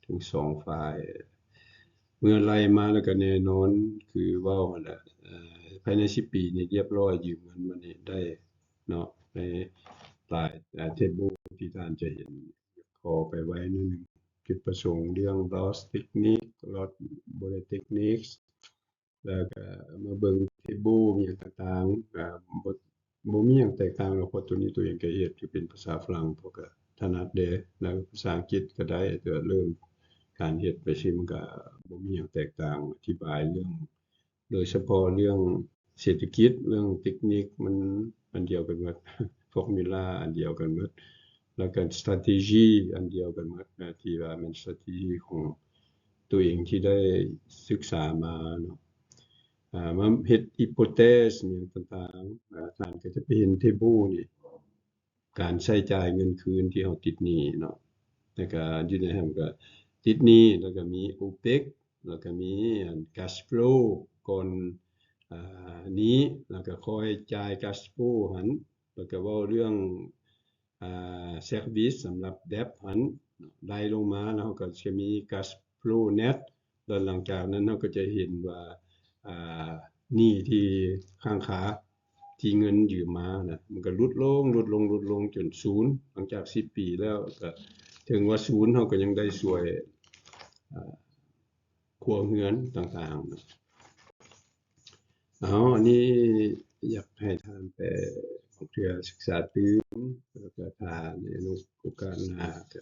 ເຖິງສອງຝ່າຍ. ເມື່ອໄລ່ມາແລ້ວກໍແນ່ນອນ ຄືເວົ້າຫັ້ນແຫຼະ ເອີ ພາຍໃນສິບປີນີ້ລຽບຮ້ອຍ ຢືມເງິນມານີ້ໄດ້ເນາະ ໃນຫຼາຍ ອາ table ທີ່ທ່ານຈະເຫັນ. ຂໍໄປໄວໜ້ອຍໜຶ່ງ ຈຸດປະສົງເລື່ອງ loss technique loss bullet techniques ແລ້ວກະມາເບິ່ງ table ມີຫຍັງຕ່າງໆ ກະບໍ່ ບໍ່ມີຫຍັງແຕກຕ່າງດອກ ເພາະໂຕນີ້ໂຕເອງກະເຮັດຢູ່ເປັນພາສາຝຣັ່ງ ເພາະກະຖະໜັດແດ່ ແລ້ວພາສາອັງກິດກະໄດ້ ແຕ່ເລີ່ມການເຮັດໄປຊີ້ ມັນກະບໍ່ມີຫຍັງແຕກຕ່າງ ອະທິບາຍເລື່ອງ ໂດຍສະເພາະເລື່ອງເສດຖະກິດ ເລື່ອງເຕັກນິກ ມັນອັນດຽວກັນໝົດ ຟໍມູລາອັນດຽວກັນໝົດ ແລ້ວກໍສະຕຣາເຕຈີອັນດຽວກັນໝົດນະ ທີ່ວ່າແມ່ນສະຕຣາເຕຈີຂອງຕົວເອງທີ່ໄດ້ສຶກສາມາເນາະ. ອາ ມາເຮັດ hypothesis ຫຍັງຕ່າງໆ ອາ ທ່ານກໍຈະໄປເຫັນ table ນີ້ ການໃຊ້ຈ່າຍເງິນຄືນທີ່ເຮົາຕິດໜີ້ເນາະ ແລ້ວກະຢູ່ໃນຫັ້ນກະຕິດໜີ້ ແລ້ວກະມີ OPEX ແລ້ວກະມີອັນ cash flow ກ່ອນ ອາ ໜີ້ ແລ້ວກະຄ່ອຍຈ່າຍ cash flow ຫັ້ນ ແລ້ວກະເວົ້າເລື່ອງ ອາ service ສຳລັບ debt ຫັ້ນ ໄລ່ລົງມາ ແລ້ວເຮົາກະຈະມີ cash flow net ແລ້ວຫຼັງຈາກນັ້ນເຮົາກໍຈະເຫັນວ່າ ອາ ໜີ້ທີ່ຄ້າງຄາ ທີ່ເງິນຢືມມານະ ມັນກໍຫຼຸດລົງ ຫຼຸດລົງ ຫຼຸດລົງຈົນສູນ ຫຼັງຈາກສິບປີແລ້ວ ກໍເຖິງວ່າສູນ ເຮົາກໍຍັງໄດ້ຊ່ວຍ ອາ ຄົວເຮືອນຕ່າງໆນະ. ເອົາ ອັນນີ້ຢາກໃຫ້ທ່ານໄປບາງເທື່ອສຶກສາຕື່ມ ແລ້ວກໍຖ້າໃນໂອກາດໜ້າ ກໍ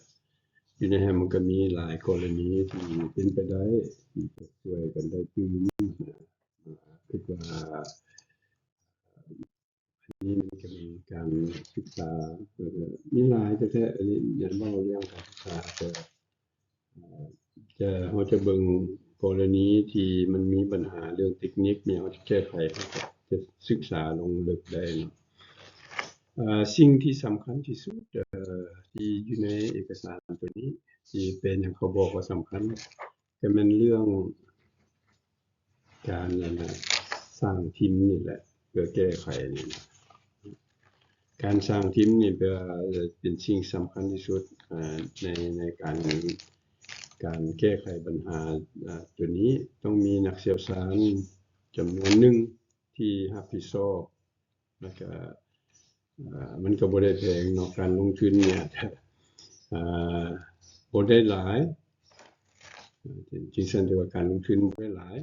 ຢູ່ໃນຫັ້ນມັນກໍມີຫຼາຍກໍລະນີທີ່ເປັນໄປໄດ້ ທີ່ຈະຊ່ວຍກັນໄດ້ຕື່ມ ຄິດວ່າອັນນີ້ມັນກໍມີການສຶກສາ ແລ້ວກໍມີຫຼາຍແທ້ໆ ອັນນີ້ຢາກເວົ້າເລື່ອງການສຶກສາ ແຕ່ ຈະ ເຮົາຈະເບິ່ງກໍລະນີທີ່ມັນມີບັນຫາເລື່ອງເຕັກນິກນີ້ ເຮົາຈະແກ້ໄຂ ເຮົາຈະສຶກສາລົງເລິກໄດ້ເນາະ. ເອີ ສິ່ງທີ່ສຳຄັນທີ່ສຸດ ເອີ ທີ່ຢູ່ໃນເອກະສານຕົວນີ້ ທີ່ເປັນຫຍັງເຂົາບອກວ່າສຳຄັນ ກໍແມ່ນເລື່ອງການ ອັນນ່າ ສ້າງທີມນີ້ແຫຼະ ເພື່ອແກ້ໄຂນີ້ນະ. ການສ້າງທີມນີ້ເປັນ ເປັນສິ່ງສຳຄັນທີ່ສຸດ ເອີ ໃນ ໃນການ ການແກ້ໄຂບັນຫາ ເອີ ຕົວນີ້. ຕ້ອງມີນັກຊ່ຽວຊານຈຳນວນໜຶ່ງທີ່ຮັບຜິດຊອບ ແລ້ວກະ ເອີ ມັນກໍບໍ່ໄດ້ແພງເນາະ ການລົງທຶນນີ້ອາດຈະ ເອີ ບໍ່ໄດ້ຫຼາຍ ຈັ່ງຊັ້ນ ແຕ່ວ່າການລົງທຶນບໍ່ໄດ້ຫຼາຍ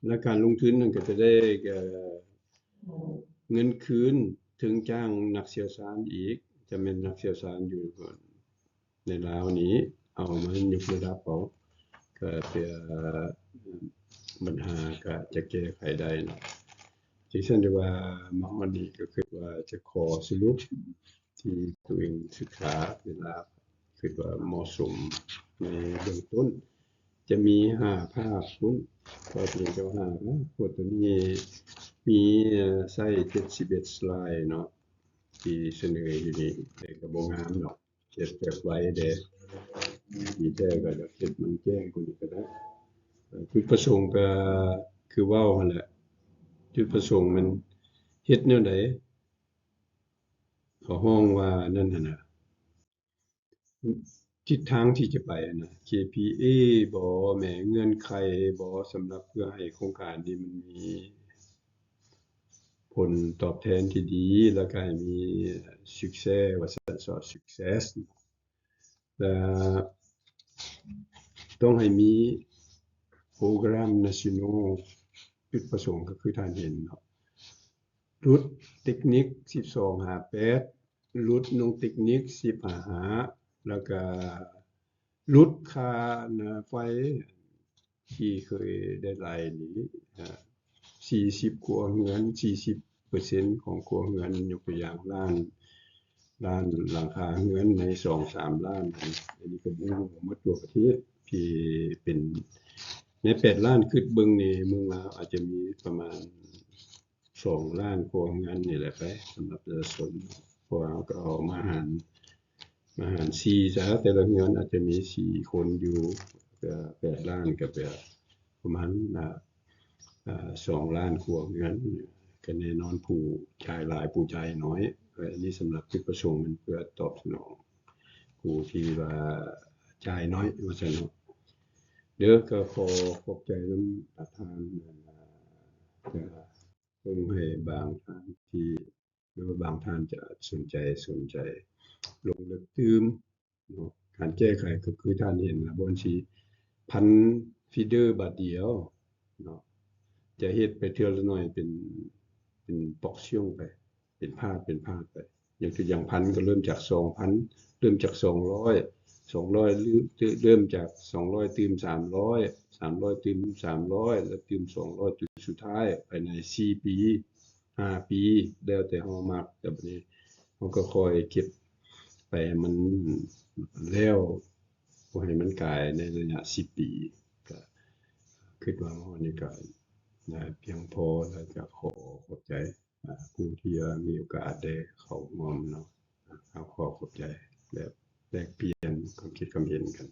ແລະ ການລົງທຶນນັ້ນກໍຈະໄດ້ ເອີ ເງິນຄືນ ເຖິງຈ້າງນັກຊ່ຽວຊານອີກ ຈະແມ່ນນັກຊ່ຽວຊານຢູ່ ໃນລາວນີ້ ເອົາມາຍົກລະດັບເອົາ ກໍເພື່ອບັນຫາກໍຈະແກ້ໄຂໄດ້ເນາະ. ຈັ່ງຊັ້ນ ແຕ່ວ່າມາຮອດນີ້ກໍຄິດວ່າຈະຂໍສະຫຼຸບທີ່ຕົວເອງສຶກສາເວລາ ຄິດວ່າເໝາະສົມໃນເບື້ອງຕົ້ນ ຈະມີຫ້າພາບພຸ້ນ ພາບນີ້ກໍຫ້າພາບ ພວກຕົວນີ້ມີ ເອີ ໃຊ້ເຈັດສິບເອັດສະໄລເນາະ ທີ່ສະເໜີຢູ່ນີ້ ແຕ່ກໍບໍ່ງາມດອກ ເຮັດແບບໄວແດ່ ດີແທ້ກໍຢາກເຮັດມັນແຈ້ງກວ່ານີ້ກໍໄດ້. ເອີ ຈຸດປະສົງກໍຄືເວົ້າຫັ້ນແຫຼະ ຈຸດປະສົງມັນເຮັດແນວໃດ ເຂົາຮ້ອງວ່ານັ້ນຫັ້ນນະ ທິດທາງທີ່ຈະໄປຫັ້ນນະ ເຄພີເອບໍ ແມ່ນເງື່ອນໄຂບໍ ສຳລັບເພື່ອໃຫ້ໂຄງການນີ້ມັນມີ ຜົນຕອບແທນທີ່ດີ ແລ້ວກໍໃຫ້ມີ success ວ່າຊັ້ນເຊາະ success ແລະ ຕ້ອງໃຫ້ມີ program national ຈຸດປະສົງກໍຄືທ່ານເຫັນເນາະ ຫຼຸດເຕັກນິກສິບສອງຫາແປດ ຫຼຸດນ້ອງເຕັກນິກສິບຫາຫ້າ ແລ້ວກະຫຼຸດຄ່ານ້ຳໄຟທີ່ເຄີຍໄດ້ໄລ່ນີ້ ອາ ສີ່ສິບຄົວເຮືອນ ສີ່ສິບເປີເຊັນຂອງຄົວເຮືອນ ຍົກຕົວຢ່າງລ້ານ ລ້ານຫຼັງຄາເຮືອນໃນສອງສາມລ້ານ ອັນນີ້ກໍບໍ່ຮູ້ໝົດທົ່ວປະເທດທີ່ເປັນໃນແປດລ້ານ ຄິດເບິ່ງນີ້ເມືອງລາວອາດຈະມີປະມານ ສອງລ້ານຄົວເຮືອນນີ້ແຫຼະໄປ ສຳລັບປະຊາຊົນ ເພາະວ່າເຮົາກໍເອົາມາຫານ ມາຫານສີ່ຊະ ແຕ່ລະເຮືອນອາດຈະມີສີ່ຄົນຢູ່ ກໍແປດລ້ານ ກໍແປດ ປະມານ ອາ ອາ ສອງລ້ານຄົວເຮືອນ ກໍແນ່ນອນຜູ້ຈ່າຍຫຼາຍຜູ້ຈ່າຍໜ້ອຍ. ອັນນີ້ສຳລັບຈຸດປະສົງແມ່ນເພື່ອຕອບສະໜອງຜູ້ທີ່ວ່າຈ່າຍໜ້ອຍວ່າຊັ້ນເນາະ. ເດີ ກໍຂໍຂອບໃຈນຳປະທານ ຈະ ເບິ່ງໃຫ້ບາງທ່ານທີ່ ຫຼືວ່າບາງທ່ານຈະສົນໃຈ ສົນໃຈລົງເລິກຕື່ມເນາະ. ການແກ້ໄຂກໍຄືທ່ານເຫັນລະ ບ່ອນຊິພັນຟີເດີບາດດຽວເນາະ ຈະເຮັດໄປເທື່ອລະໜ້ອຍ ເປັນ ເປັນປອກຊ່ຽງໄປ ເປັນພາດ ເປັນພາດໄປ. ຍົກຕົວຢ່າງພັນ ກໍເລີ່ມຈາກສອງພັນ ເລີ່ມຈາກສອງຮ້ອຍ ສອງຮ້ອຍ ເລີ່ມຈາກສອງຮ້ອຍຕື່ມສາມຮ້ອຍ ສາມຮ້ອຍຕື່ມສາມຮ້ອຍ ແລ້ວຕື່ມສອງຮ້ອຍ ຈົນສຸດທ້າຍພາຍໃນສີ່ປີ ຫ້າປີ ແລ້ວແຕ່ເຮົາມັກ. ແຕ່ບັດນີ້ເຮົາກໍຄ່ອຍເກັບໄປໃຫ້ມັນແລ້ວ ບໍ່ໃຫ້ມັນກາຍໃນໄລຍະສິບປີ. ກໍຄິດວ່າຮອດນີ້ກໍພຽງພໍ ແລ້ວກໍຂໍຂອບໃຈ ອາ ຜູ້ທີ່ມີໂອກາດໄດ້ເຂົ້າຮ່ວມເນາະ. ເຮົາຂໍຂອບໃຈ ແລະ ແລກປ່ຽນຄວາມຄິດຄວາມເຫັນກັນ.